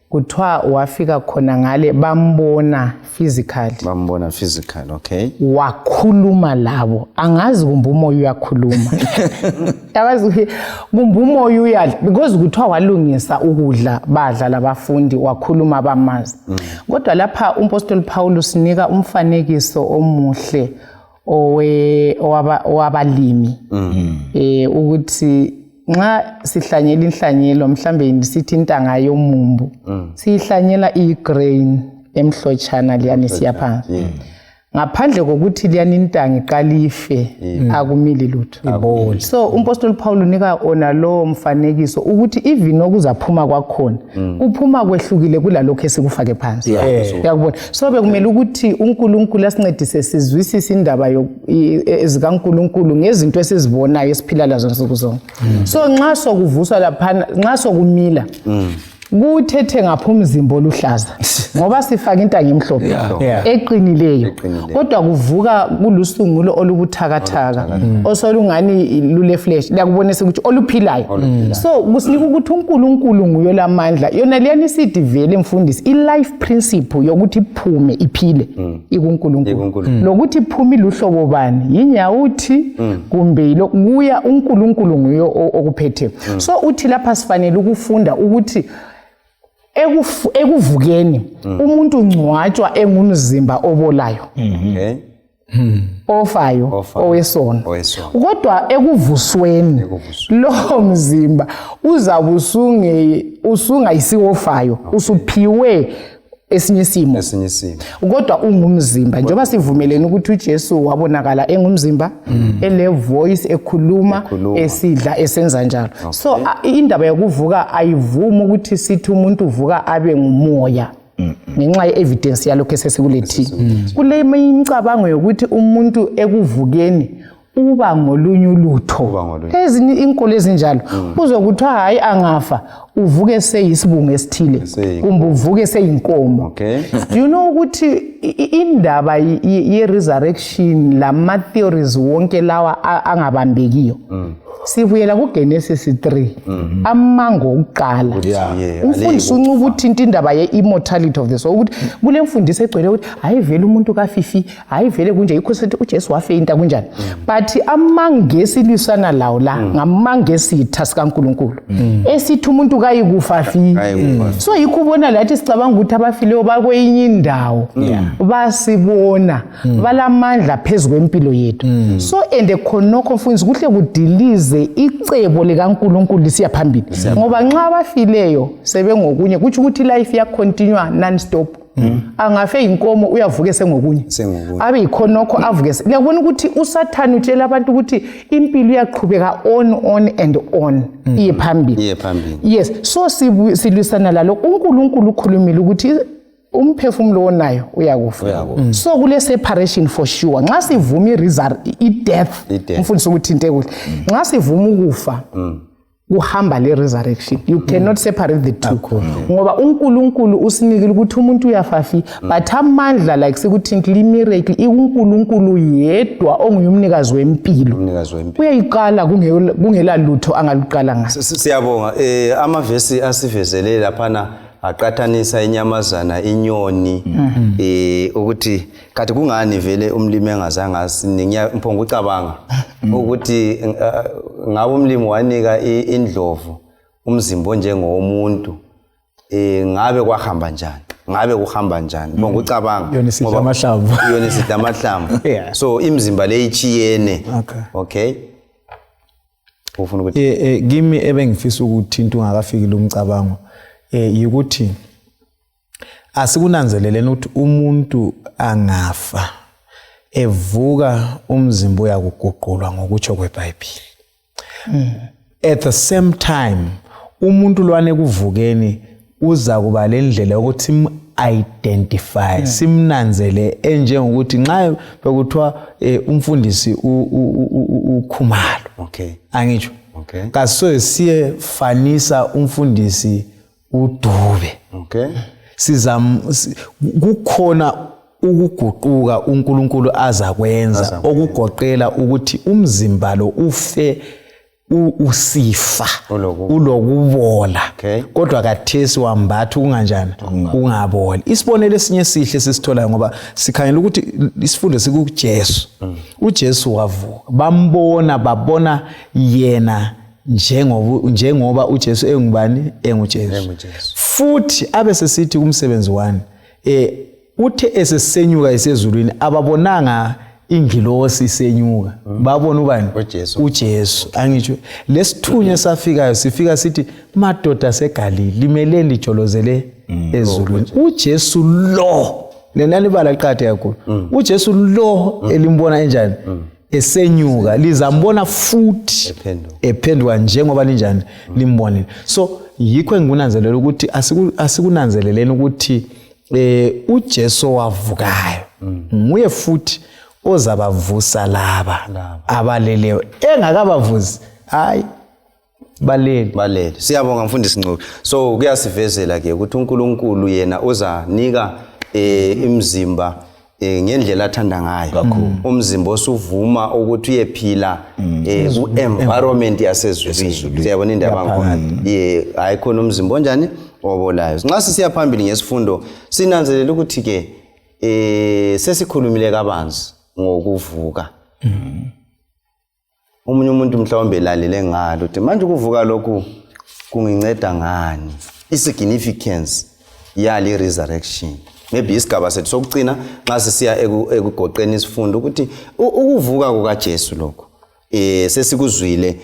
Kuthiwa wafika khona ngale, bambona physically. Bambona physical, okay. Wakhuluma labo. Angazi kumbe umoya uyakhuluma, yabazi kumbe umoya uyadla, because kuthiwa walungisa ukudla, badla labafundi, wakhuluma, bamazi. Kodwa lapha umpostoli Paul usinika umfanekiso omuhle owabalimi, ukuthi nxa sihlanyela inhlanyelo, mhlambe sithi intanga yomumbu, siyihlanyela iyi-grain emhlotshana liyani siya phansi. Ngaphandle kokuthi liyani intanga iqala ife, akumili lutho. So umpostoli Paul unika ona lowo mfanekiso ukuthi even okuzaphuma kwakhona kuphuma kwehlukile kulalokhu esikufake phansi, uyakubona. So bekumele ukuthi uNkulunkulu asincedise sizwisise indaba zikaNkulunkulu ngezinto esizibonayo, esiphila lazo nsuku zonke. So nxa sokuvuswa laphana, nxa sokumila, kuthethe ngapha umzimba oluhlaza, ngoba sifake intanga emhlophe eqinileyo, Eqinileyo. kodwa kuvuka kulusungulo olubuthakathaka osolungani lule flesh, liyakubonisa ukuthi oluphilayo. So kusinika ukuthi uNkulunkulu nguye lamandla. Yona liyani isithi vele mfundisi, i-life principle yokuthi iphume iphile ikuNkulunkulu. IkuNkulunkulu. Lokuthi iphume iluhlobo bani, yinyawuthi kumbe yilo, kuya uNkulunkulu nguye okuphethe. So uthi lapha sifanele ukufunda ukuthi Ekuvukeni umuntu ungcwatshwa engumzimba obolayo. Okay. Ofayo, Ofayo. owesono. Owesono. Kodwa ekuvusweni Ekuvusweni. lowo mzimba uzabe usungayisiwofayo, usuphiwe esinye isimo. Esinye isimo. Kodwa ungumzimba, njengoba sivumelene ukuthi uJesu wabonakala engumzimba, ele voice ekhuluma, Ekhuluma. esidla, esenza njalo. So indaba yokuvuka ayivumi ukuthi sithi umuntu uvuka abe ngumoya, ngenxa ye-evidence yalokho esesikulethile. Kule imicabango yokuthi umuntu ekuvukeni uba ngolunye ulutho. Uba ngolunye. Ezinye inkolo ezinjalo kuzokuthiwa hayi, angafa uvuke seyisibungu esithile, kumbe uvuke seyinkomo. Do you know ukuthi indaba ye-resurrection, lama-theories wonke lawa angabambekiyo, sibuyela kuGenesis 3, amango okuqala. Umfundisi uncuba uthinta indaba ye-immortality of the soul, ukuthi kule mfundiso egcwele ukuthi hayi vele umuntu kafifi, hayi vele kunje, yikho sithi uJesu wafeyinta kunjani. But amangesi lwisana lawo la ngamangesi sikaNkulunkulu esithi umuntu kayikufa fi. Kayikufa. So yikho ubona lathi sicabanga ukuthi abafileyo bakweyinye indawo, basibona balamandla phezu kwempilo yethu. So and khonokho mfundisi kuhle kudilize icebo likaNkulunkulu lisiya phambili, ngoba nxa abafileyo sebengokunye, kutsho ukuthi life iyacontinue non stop. Angafe inkomo uyavuka esengokunye, Sengokunye. abe yikhonokho avuke. Liyabona ukuthi uSathane utshela abantu ukuthi impilo iyaqhubeka on, on and on, iye phambili. Iye phambili. Yes, so silwisana lalokho. uNkulunkulu ukhulumile ukuthi umphefumulo wonayo uyakufa. Uyakufa. So kule separation for sure nxa sivuma i-death. I-death. Umfundisi ukuthi kuhle, nxa sivuma ukufa kuhamba le resurrection, you cannot separate the two, ngoba uNkulunkulu usinikile ukuthi umuntu uyafafi, but amandla, like sikuthi miracle, ikuNkulunkulu yedwa onguye umnikazi wempilo. Umnikazi wempilo. Uyayiqala kungela lutho angaluqala ngayo. Siyabonga amavesi asivezele laphana aqathanisa inyamazana, inyoni, ukuthi kathi kungani vele umlimi engazange asinike. Mphongo ucabanga ukuthi ngabe umlimi wanika indlovu umzimba onjengowomuntu, ngabe kwahamba njani? Ngabe kuhamba njani? Mphongo ucabanga. Yona isidla Ngoba amahlamvu. Yona isidla amahlamvu. So imizimba le ichiyene. Okay, ufuna ukuthi Kimi ebengifisa ukuthinta ungakafiki lo mcabango yikuthi asikunanzeleleni ukuthi umuntu angafa evuka umzimba uyakuguqulwa ngokutsho kweBhayibheli. At the same time umuntu lwane kuvukeni uza kuba le ndlela yokuthi sim-identify, simnanzele, enjengokuthi nxa bekuthiwa umfundisi uKhumalo, angitsho, kasoze siyefanisa umfundisi uDube. Sizam kukhona ukuguquka uNkulunkulu azakwenza Azakwenza. okugoqela ukuthi umzimba lo ufe usifa ulokubola, kodwa kathesi wambatha ukunganjani, ungaboli. Isibonelo esinye esihle sisitholayo, ngoba sikhangela ukuthi isifundo sikuJesu, uJesu wavuka, bambona, babona yena njengoba uJesu engubani, enguJesu. EnguJesu. Futhi abe sesithi kumsebenzi wani, uthe esesenyuka esezulwini, ababonanga ingilosi isenyuka, babona ubani? UJesu. uJesu, angitsho? Lesithunywa esafikayo sifika sithi, "Madoda seGalili, limeleni lijolozele ezulwini? uJesu lo lenani ibala liqakatheke kakhulu, uJesu lo elimbona enjani, esenyuka, lizambona futhi Ephenduka. Ephenduka njengoba linjani, limbonile." So yikho engikunanzelela ukuthi asikunanzeleleni ukuthi uJesu wavukayo nguye futhi ozabavusa laba abaleleyo. Engakabavusi, hayi, balele. Balele. Siyabonga, mfundisi Ncube. So kuyasivezela ke ukuthi uNkulunkulu yena uzanika imizimba ngendlela athanda ngayo, umzimba osuvuma ukuthi uyephila ku environment yasezulwini. Siyabona indaba ngakhona, ye, hayi khona umzimba onjani, obolayo. Nxa sisiya phambili ngesifundo, sinanzelela ukuthi ke sesikhulumile kabanzi ngokuvuka. Omunye umuntu mhlawumbe elalele ngalo uthi, "Manje ukuvuka lokhu kunginceda ngani?" I-significance yale resurrection, maybe isigaba sethu sokucina nxa sisiya ekugoqeni isifundo, ukuthi ukuvuka kukaJesu lokho sesikuzwile,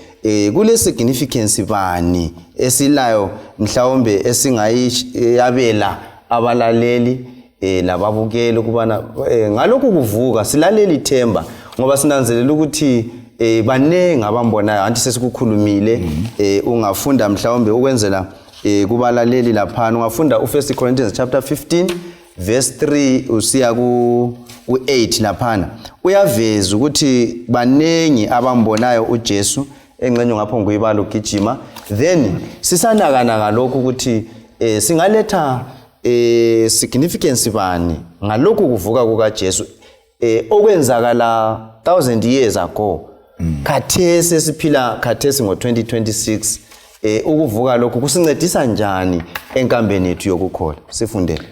kule significance bani esilayo mhlawumbe esingayabela abalaleli lababukeli ukubana ngalokhu kuvuka silaleli ithemba, ngoba sinanzelela ukuthi baningi abambonayo anti sesikukhulumile. Ungafunda mhlawumbe ukwenzela kubalaleli laphana, ungafunda u1 Corinthians chapter 15 verse 3 usiya ku 8 laphana, uyaveza ukuthi baningi abambonayo uJesu. Engxenye ngapho nguyibala ugijima, then sisanakana ngalokhu ukuthi singaletha significance bani ngalokhu kuvuka kukaJesu okwenzakala 1000 years ago. Khathesi esiphila khathesi ngo-2026, ukuvuka lokhu kusincedisa njani enkambeni yethu yokukholwa? Sifundele.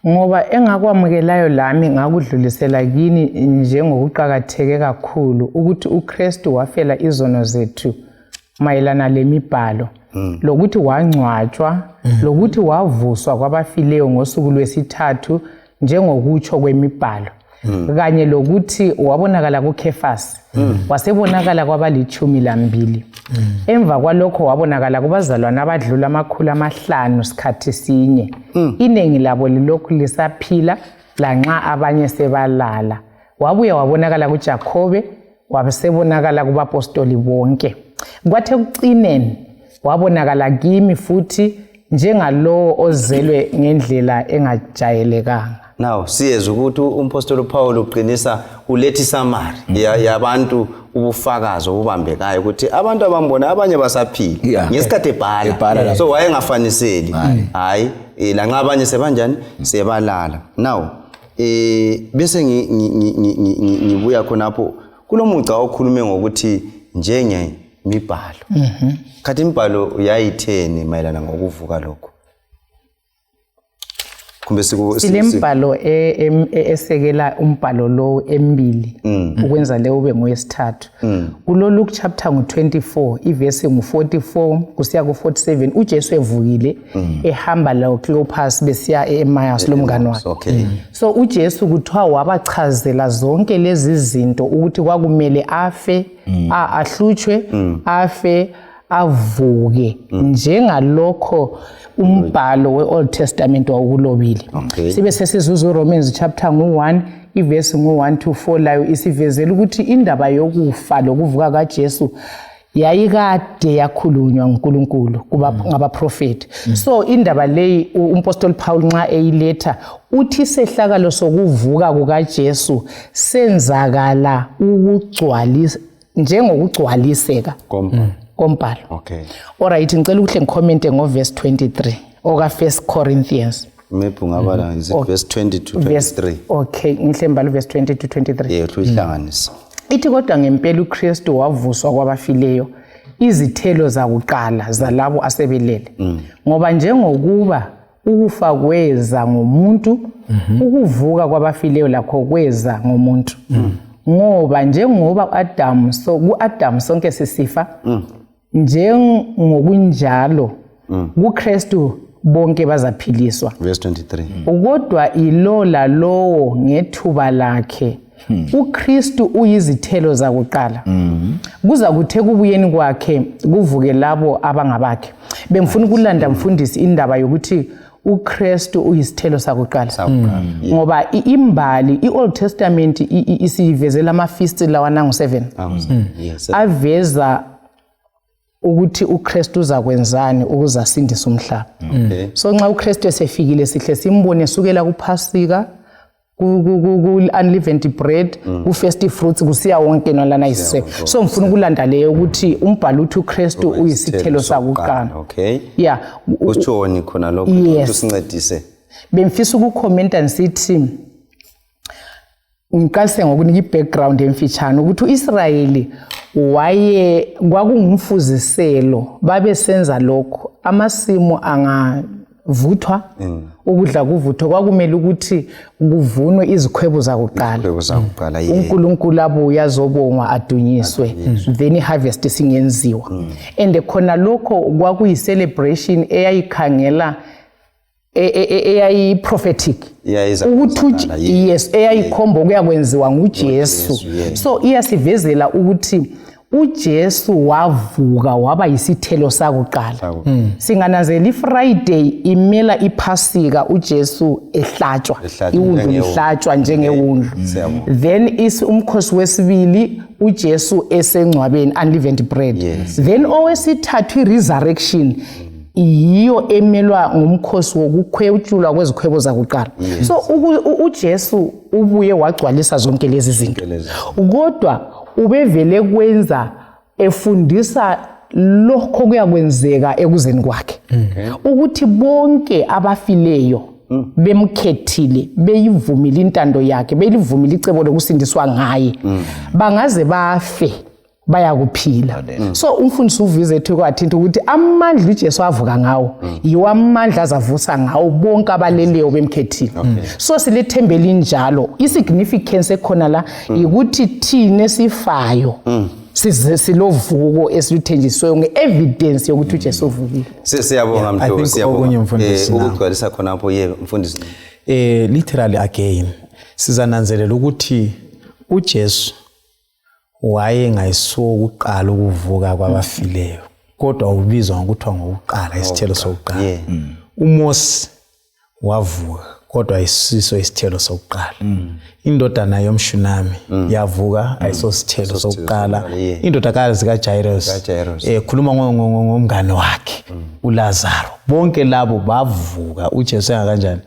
Ngoba engakwamukelayo lami ngakudlulisela kini njengokuqakatheke kakhulu, ukuthi uKristu wafela izono zethu mayelana lemibhalo, lokuthi wangcwatshwa, lokuthi wavuswa kwabafileyo ngosuku lwesithathu njengokutsho kwemibhalo, kanye lokuthi wabonakala kuKhefasi, wasebonakala kwabali-12. Emva kwalokho wabonakala kubazalwane abadlula 500 sikhathi sinye. Iningi labo lilokhu lisaphila lanxa abanye sebalala. Wabuya wabonakala kuJakhobe, wasebonakala kubapostoli bonke. Kwathi ekucineni wabonakala kimi futhi, njengalowo ozelwe ngendlela engajayelekanga. Now siyezwa ukuthi umpostoli uPaul uqinisa, uletha i-summary yabantu, ubufakazi obubambekayo ukuthi abantu abambona abanye basaphila ngesikhathi ebhala. Ebhala lapho. So wayengafaniseli, hayi, lanxa abanye sebanjani, sebalala. Now bese ngibuya khonapho kulomuca okhulume ngokuthi njengemibhalo. Khathi imibhalo yayitheni mayelana ngokuvuka lokho? Kumbe Silembhalo esekela umbhalo lo emibili ukwenza leyo ube ngowesithathu. Kulo Luke chapter ngu-24, ivesi ngu-44 kusiya ku-47, uJesu evukile ehamba lo Cleopas besiya e-Emmaus lomngane wakhe. So uJesu kuthiwa wabachazela zonke lezi zinto, ukuthi kwakumele afe, ahlutshwe, afe, avuke, njengalokho umbhalo we-Old Testament wawukulobile. Sibe sesizuza uRomans chapter ngu-1, ivesi ngu-1 to 4, layo isivezela ukuthi indaba yokufa lokuvuka kaJesu yayikade yakhulunywa nguNkulunkulu kuba ngabaprofeti. So indaba leyi umpostoli Paul nxa eyiletha uthi isehlakalo sokuvuka kukaJesu senzakala ukugcwalisa njengokugcwaliseka kombhalo. Alright, ngicela ukuhle ngicommente ngoverse 23 oka 1 Corinthians. Maybe ungabala, is it verse 20 to 23? Okay, ngihle ngibala uverse 20 to 23. Yeah, uyihlanganisa. Ithi, kodwa ngempela uKristu wavuswa kwabafileyo, izithelo zakuqala zalabo asebelele. Ngoba njengokuba ukufa kweza ngomuntu, ukuvuka kwabafileyo lakho kweza ngomuntu. Ngoba njengoba uAdam, so kuAdam sonke sisifa, njengokunjalo kuKristu bonke bazaphiliswa. Verse 23. Kodwa ilo lalowo ngethuba lakhe. uKristu uyizithelo zakuqala, kuza kuthe kubuyeni kwakhe kuvuke labo abangabakhe. Bengifuna ukulanda, mfundisi, indaba yokuthi uKristu uyisithelo sakuqala. Sakuqala. Ngoba imbali i-Old Testament isivezela ama-feast lawana ngu-7 aveza ukuthi uKristu uzakwenzani ukuze asindise umhlaba. So nxa uKristu esefikile, sihle simbone sukela kuPhasika, ku-unleavened bread, ku-first fruits, kusiya wonke nolana ayisiseko. So ngifuna ukulanda leyo ukuthi umbhalo uthi uKristu uyisithelo sakuqala. Yeah. Utshoni khona lokho? Yes. Usincedise. Bengifisa ukukhomenta ngisithi ngiqalise ngokunika i-background emfitshane ukuthi u-Israyeli waye kwakungumfuziselo, babesenza lokho amasimu anga Vuthwa ukudla kuvuthwa, kwakumele ukuthi kuvunwe izikhwebu zakuqala. Izikhwebu zakuqala, yeah. uNkulunkulu abuye azobongwa adunyiswe, then i-harvest singenziwa. And khona lokho kwakuyi-celebration eyayikhangela eyayi-prophetic Eyayiza ukuthi kwenzakala, yeah. Yes, eyayikhomba okuyakwenziwa nguJesu. Ngujesu, yeah. So iyasivezela ukuthi uJesu wavuka waba yisithelo sakuqala. Sakuqala. Singananzelela iFriday imela iphasika, uJesu ehlatshwa, Ehlatshwa iwundlu njengewundlu. lihlatshwa njengewundlu. Siyabonga. Then is umkhosi wesibili uJesu esengcwabeni, unleavened bread. Yes. Then owesithathu, i-resurrection, yiyo emelwa ngumkhosi wokukhwetshulwa kwezikhwebo zakuqala. So uJesu ubuye wagcwalisa zonke lezi zinto, lezi kodwa ubevele kwenza efundisa lokho kuyakwenzeka ekuzeni kwakhe, ukuthi bonke abafileyo bemkhethile, beyivumile intando yakhe, belivumile icebo lokusindiswa ngaye, bangaze bafe bayakuphila. So umfundisi uvize ethu kwathinta ukuthi amandla uJesu avuka ngawo yiwo amandla azavusa ngawo bonke abaleleyo bemkhethile. So silethemba elinjalo. I-significance ekhona la yikuthi thina esifayo size silovuko esiluthenjisiweyo nge-evidence yokuthi uJesu uvukile. Siyabonga. Yeah, I Mhlobo, think siyabonga. okunye, mfundisi, na. Ukugcwalisa khonapho, ye mfundisi. Literally again sizananzelela ukuthi uJesu wayengayisuwo ukuqala ukuvuka kwabafileyo, kodwa ubizwa ngokuthiwa ngokuqala, isithelo sokuqala. UMose wavuka, kodwa ayisiso isithelo sokuqala. Indodana yomShunami yavuka, ayiso sithelo sokuqala. Indodakazi kaJairus, KaJairus. Khuluma ngomngane wakhe uLazaro, bonke labo bavuka uJesu engakanjani,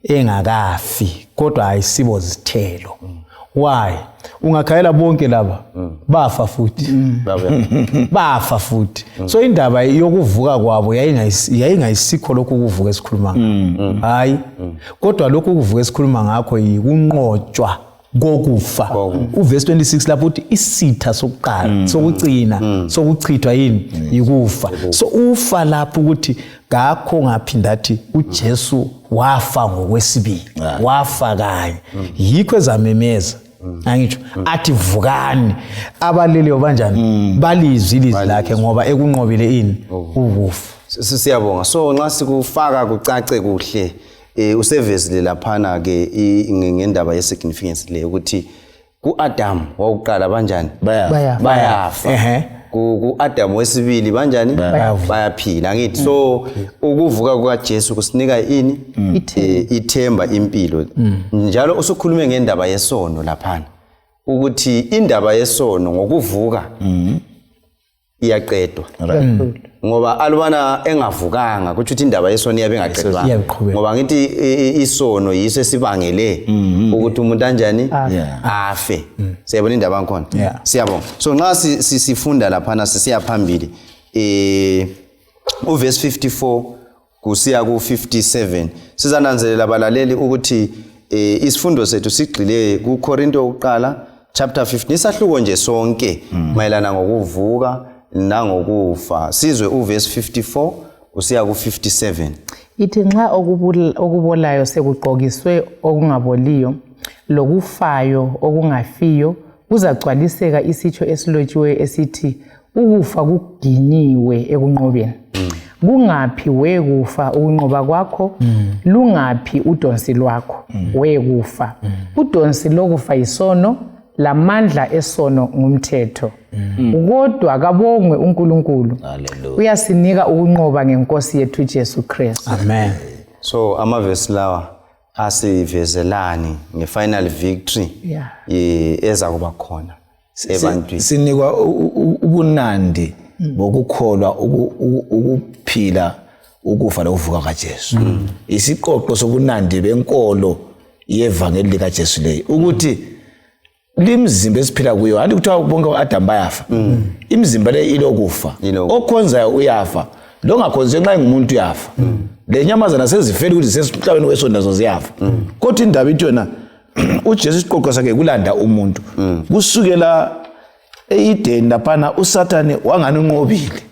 engakafi, kodwa ayisibo zithelo. Why? Ungakhayela bonke laba bafa futhi. Bafa futhi. So indaba yokuvuka kwabo yayingayisikho lokhu ukuvuka esikhuluma ngakho, hayi, kodwa lokhu ukuvuka esikhuluma ngakho yikunqotshwa kokufa. Uvesi 26 lapho uthi isitha sokuqala, sokucina, sokuchithwa yini? Yikufa. So ufa lapho ukuthi ngakho ngaphinda athi uJesu wafa ngokwesibili, wafa kanye, yikho ezamemeza, angitsho athi vukani abaleleyo banjani, balizwi ilizwi lakhe, ngoba ekunqobile ini? Ukufa. Siyabonga. So nxa sikufaka kucace kuhle, usevezile laphana ke ngendaba ye-significance le ukuthi ku-Adam wakuqala banjani? Bayafa. Bayafa. Ku-Adam wesibili banjani? Bayaphila, angithi? So ukuvuka kukaJesu kusinika ini? Ithemba, impilo. Njalo usukhulume ngendaba yesono laphana, ukuthi indaba yesono ngokuvuka iyaqedwa, ngoba alubana engavukanga kutsho ukuthi indaba yesono iyabe ingaqedwanga. Iyaqhubeka. Ngoba ngithi isono yiso esibangele ukuthi umuntu anjani? Afe. Siyabona indaba yakhona. Siyabonga. So nxa sifunda laphana sisiya phambili, uverse 54 kusiya ku-57, sizananzelela balaleli ukuthi isifundo sethu sigxile kuKorinto wokuqala chapter 15, isahluko nje sonke mayelana ngokuvuka nangokufa. Sizwe uverse 54 usiya ku-57. Ithi nxa okubolayo sekugqokiswe okungaboliyo, lokufayo okungafiyo, kuzagcwaliseka isitsho esilotshiweyo esithi, ukufa kuginyiwe ekunqobeni. Kungaphi wekufa ukunqoba kwakho? Lungaphi udonsi lwakho wekufa? Udonsi lokufa yisono, lamandla esono ngumthetho. Kodwa kabongwe uNkulunkulu, uyasinika ukunqoba ngenkosi yethu Jesu Kristu. Amen. So amavesi lawa asivezelani nge-final victory eza kuba khona ebantwini? Sinikwa ubunandi bokukholwa ukuphila, ukufa lokuvuka kaJesu. Isiqoqo sobunandi benkolo yevangeli likaJesu leyi, ukuthi limzimba esiphila kuyo, anti kuthiwa bonke u-Adamu bayafa, imizimba le ilokufa. Ilokufa. Okhonzayo uyafa, longakhonziyo nxa engumuntu uyafa, le nyamazana sezifela ukuthi zisemhlabeni wesonto nazo ziyafa. Kodwa indaba ithi yona uJesu isiqoqo sakhe kulanda umuntu kusukela e-Edeni laphana, uSathane wangani unqobile.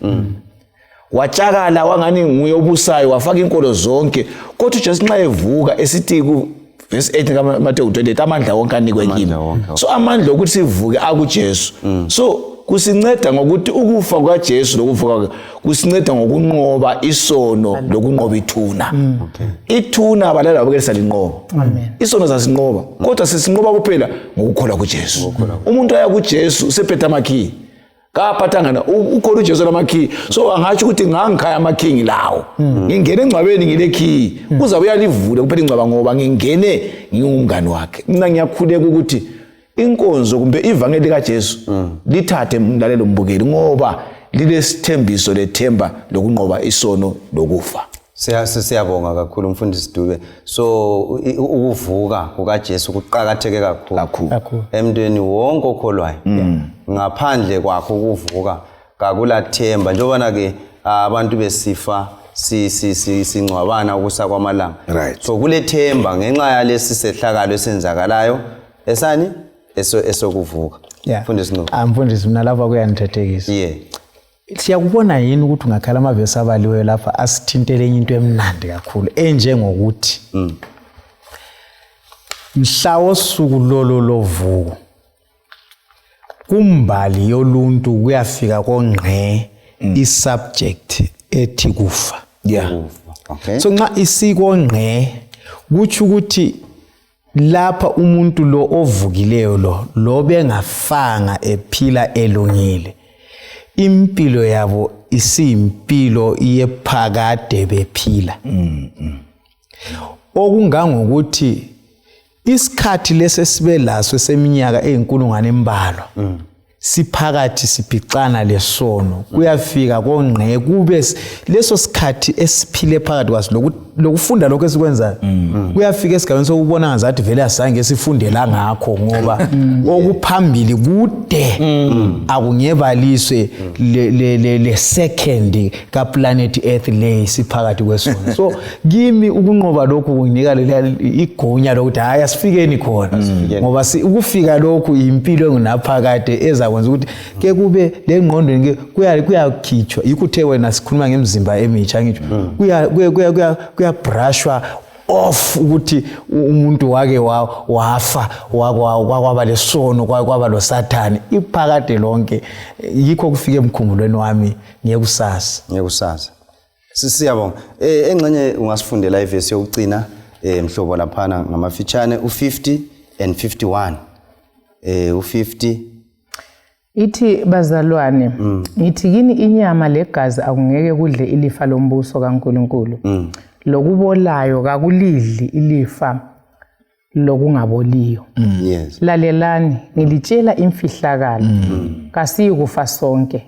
Watshakala wangani nguye obusayo, wafaka inkolo zonke. Kodwa uJesu nxa evuka esithi ku verse 8 kaMateyu 28, amandla wonke anikwe kimi. So amandla okuthi sivuke akuJesu. So kusinceda ngokuthi ukufa kukaJesu lokuvuka kwakhe kusinceda ngokunqoba isono lokunqoba ithuna. Ithuna abalala babukele salinqoba. Isono sasinqoba, kodwa sisinqoba kuphela ngokukholwa kuJesu. Umuntu aya kuJesu usephethe amakhiyi. Kaphathangana ukhona uJesu lamakhiyi. So angatsho ukuthi ngangikhaya amakhiyi ngilawo. Ngingene engcwabeni ngile khiyi. Uzabe uyalivula kuphela ingcwaba ngoba ngingene ngingumngani wakhe. Mina ngiyakhuleka ukuthi inkonzo kumbe ivangeli likaJesu lithathe mlalelo mbukeli, ngoba lilesithembiso lethemba lokunqoba isono lokufa. Siyabonga kakhulu mfundisi Dube. So ukuvuka kukaJesu kuqakatheke kakhulu emntwini wonke okholwayo. Ngaphandle kwakho ukuvuka kakulathemba, njengobana ke abantu besifa singcwabana ukusa kwamalanga. So kulethemba ngenxa yalesi sehlakalo esenzakalayo esani esokuvuka. Mfundisi Ncube. Mfundisi, mina lapha kuyangithethekisa. Siyakubona yini ukuthi ungakhala amavesi abaliweyo lapha asithintele enye into emnandi kakhulu enjengokuthi mhla wosuku lolo lovuko kumbali yoluntu kuyafika kongqe isubject ethi kufa. So nxa isikongqe kutsho ukuthi lapha umuntu lo ovukileyo lo bengafanga ephila elungile, impilo yabo isiyimpilo yephakade bephila. Okungangokuthi isikhathi lesi esibe laso seminyaka eyinkulungwane embalwa siphakathi siphicana lesono, kuyafika kongqe kube leso sikhathi esiphile phakathi kwaso lokufunda lokho esikwenzayo, kuyafika esigabeni sokubona ngazathi vele asange sifundela ngakho, ngoba okuphambili kude akungebaliswe le second ka planet Earth le siphakathi kwesono. So kimi ukunqoba lokhu kunginika igunya lokuthi hayi asifikeni khona, ngoba ukufika lokhu impilo engunaphakade ezakwenza ukuthi ke kube lengqondweni ke kuyakhitshwa. Yikho uthe wena sikhuluma ngemizimba emitsha, ngitsho kuyabrashwa off ukuthi umuntu wake wafa kwaba lesono kwaba loSathane iphakade lonke. Yikho kufike emkhumbulweni wami ngekusasa. Ngekusasa. Siyabonga. Engxenye ungasifundela ivesi yokugcina mhlobo laphana ngamafitshane u50 and 51. U50 ithi bazalwane, ngithi kini inyama legazi akungeke kudle ilifa lombuso kaNkuluNkulu. Lokubolayo kakulidli ilifa lokungaboliyo. Lalelani, ngilitshela imfihlakalo. Kasiyikufa sonke,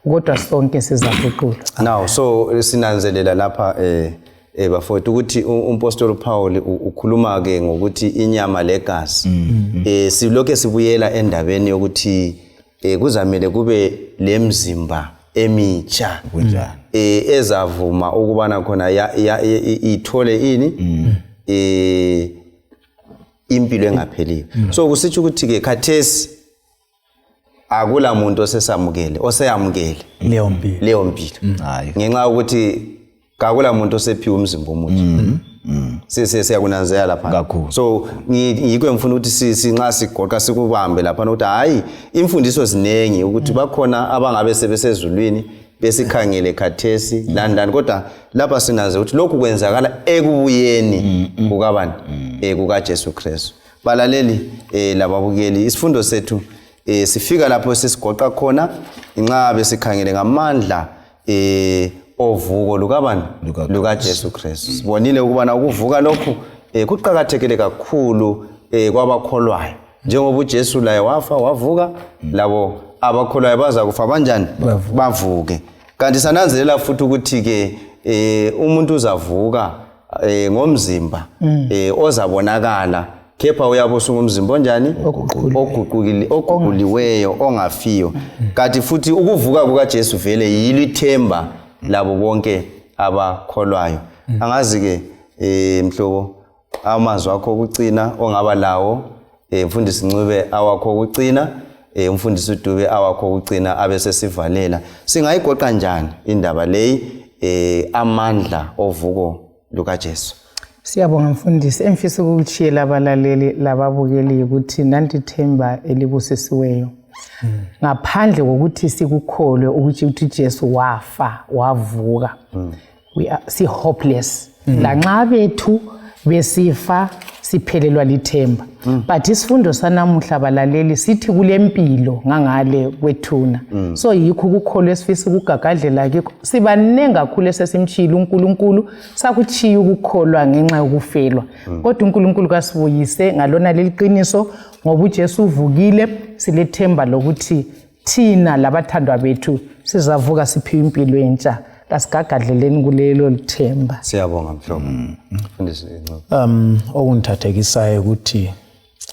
kodwa sonke sizaguqulwa. Now so sinanzelela lapha bafowethu ukuthi umpostoli Paul ukhuluma ke ngokuthi inyama legazi. Silokhe sibuyela endabeni yokuthi kuzamele kube lemzimba emitsha ezavuma ukubana khona ithole ini impilo engapheliyo. So kusitsho ukuthi ke khathesi akula muntu osesamukele oseyamukele leyo mpilo ngenxa yokuthi kakula muntu osephiwe umzimba omutsha. Siyakunanzelela lapha. So yikho engifuna ukuthi sinxa sigoqa sikubambe lapha ukuthi hayi imfundiso zinengi ukuthi bakhona abangabe sebesezulwini besikhangele khathesi lani kodwa lapha sinaze ukuthi lokhu kwenzakala ekubuyeni kukabani kukaJesu Kristu. Balaleli lababukeli, isifundo sethu sifika lapho sesigoqa khona nxa besikhangele ngamandla ovuko lukabani lukaJesu Kristu. Sibonile ukubana ukuvuka lokhu kuqakathekile kakhulu kwabakholwayo. Njengoba uJesu laye wafa wavuka, labo abakholwayo baza kufa banjani? Bavuke. Kanti sananzelela futhi ukuthi ke umuntu uzavuka ngomzimba ozabonakala, kepha uyabe usungumzimba onjani? Oguquliweyo, ongafiyo. Kanti futhi ukuvuka kukaJesu vele yilo ithemba labo bonke abakholwayo. Angazi ke mhlobo amazwi akho okucina ongaba lawo, mfundisi Ncube awakho okucina. eh umfundisi uDube awakho ukucina abe sesivalela. Singayigoqa njani indaba leyi eh amandla ovuko lukaJesu? Siyabonga mfundisi, engifisa ukukutshiyela abalaleli lababukeli ukuthi nanti ithemba elibusisiweyo. Ngaphandle kokuthi sikukholwe ukuthi uJesu wafa wavuka. We are si hopeless. Lanxa bethu besifa siphelelwa lithemba. But isifundo sanamuhla balaleli sithi kulempilo ngangale kwethuna. So yikho ukukholwa esifisa ukugagadlela kikho. Sibaningi kakhulu esesimtshiyile uNkulunkulu, sakutshiya ukukholwa ngenxa yokufelwa. Kodwa uNkulunkulu kasibuyise ngalona leli qiniso ngoba uJesu uvukile, silethemba lokuthi thina labathandwa bethu sizavuka siphiwe impilo entsha. Kasigagadleleni kulelo lithemba. Siyabonga mhlobo. Mfundisi Ncube. Okungithathekisayo ukuthi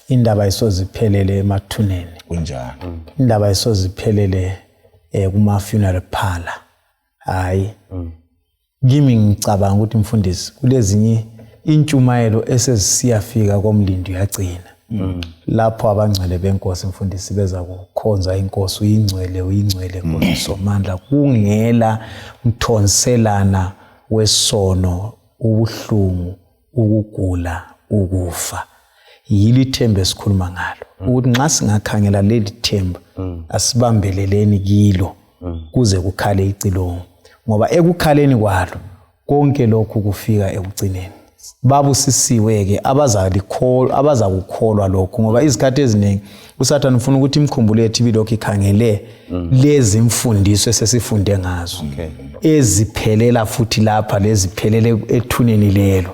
indaba isoziphelele emathuneni. Kunjalo. Indaba isoziphelele kuma funeral parlor. Hayi. Kimi ngicabanga ukuthi mfundisi kulezinye intshumayelo esezisiyafika komlindi uyagcina. Lapho abangcwele benkosi mfundisi beza kukhonza inkosi, uyingcwele uyingcwele Nkosi Somandla, kungela mthonselana wesono, ubuhlungu, ukugula, ukufa. Yilo ithemba esikhuluma ngalo, ukuthi nxa singakhangela leli themba asibambeleleni kilo kuze kukhale icilongo, ngoba ekukhaleni kwalo konke lokhu kufika ekugcineni. Babusisiwe-ke abazakukholwa lokhu, ngoba izikhathi eziningi uSathane ufuna ukuthi imikhumbulo yethu ibilokhu ikhangele lezi mfundiso esesifunde ngazo, eziphelela futhi lapha leziphelele ethuneni lelo.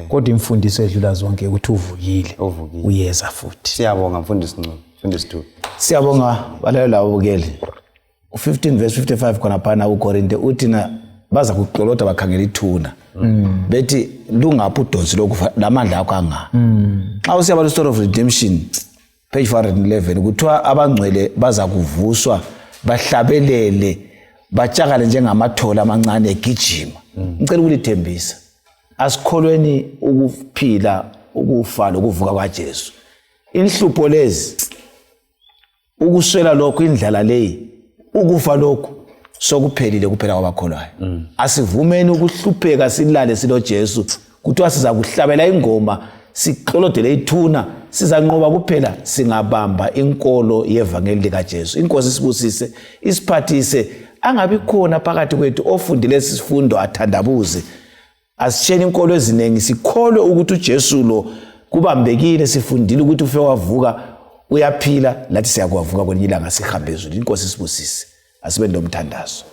Kodwa imfundiso edlula zonke ukuthi uvukile, uyeza futhi. Siyabonga mfundisi Ncube, mfundisi Dube. Siyabonga balaleli lababukeli. U15 verse 55 khona phana uKorinte uthi na baza kuxolota bakhangela ithuna. Bethi lungaphi udonsi lokufa lamandla akho anga. Xa usiyabala Story of Redemption page 411 kuthiwa abangcwele baza kuvuswa bahlabelele batshakale njengamathole amancane egijima. Ngicela ukulithembisa, asikholweni ukuphila, ukufa lokuvuka kwaJesu. Inhlupho lezi, ukuswela lokhu, indlala leyi, ukufa lokhu sokuphelile kuphela kwabakholwayo. Asivumeni ukuhlupheka silale silo Jesu. Kuthiwa siza kuhlabela ingoma siklolodele ithuna, sizanqoba kuphela singabamba inkolo yevangeli likaJesu. Inkosi isibusise, isiphathise, angabi khona phakathi kwethu ofundile isifundo athandabuze. Asitsheni inkolo eziningi, sikholwe ukuthi uJesu lo kubambekile, sifundile ukuthi ufe wavuka, uyaphila, lathi siyakuwavuka kwelinye ilanga sihambe ezulwini. Inkosi isibusise. Asibe nomthandazo.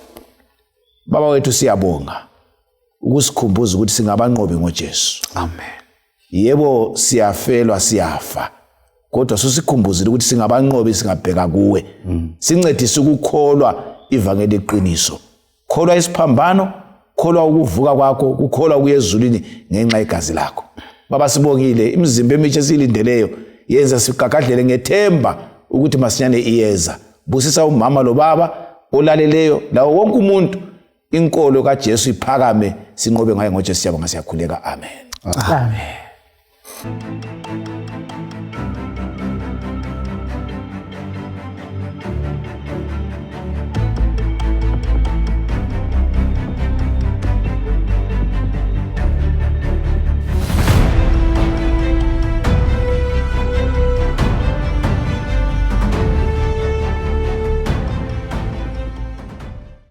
Baba wethu, siyabonga ukusikhumbuza ukuthi singabanqobi ngoJesu. Amen. Yebo, siyafelwa, siyafa, kodwa susikhumbuzile ukuthi singabanqobi singabheka kuwe. Sincedise ukukholwa ivangeli iqiniso. Kholwa isiphambano, kholwa ukuvuka kwakho, kukholwa kuye ezulwini ngenxa yegazi lakho. Baba, sibongile imizimba emitsha esiyilindeleyo, yenza sigagadlele ngethemba ukuthi masinyane iyeza. Busisa umama lo baba olaleleyo lawo wonke umuntu, inkolo kaJesu iphakame, sinqobe ngaye ngoJesu. Siyabonga, siyakhuleka. Amen. Amen.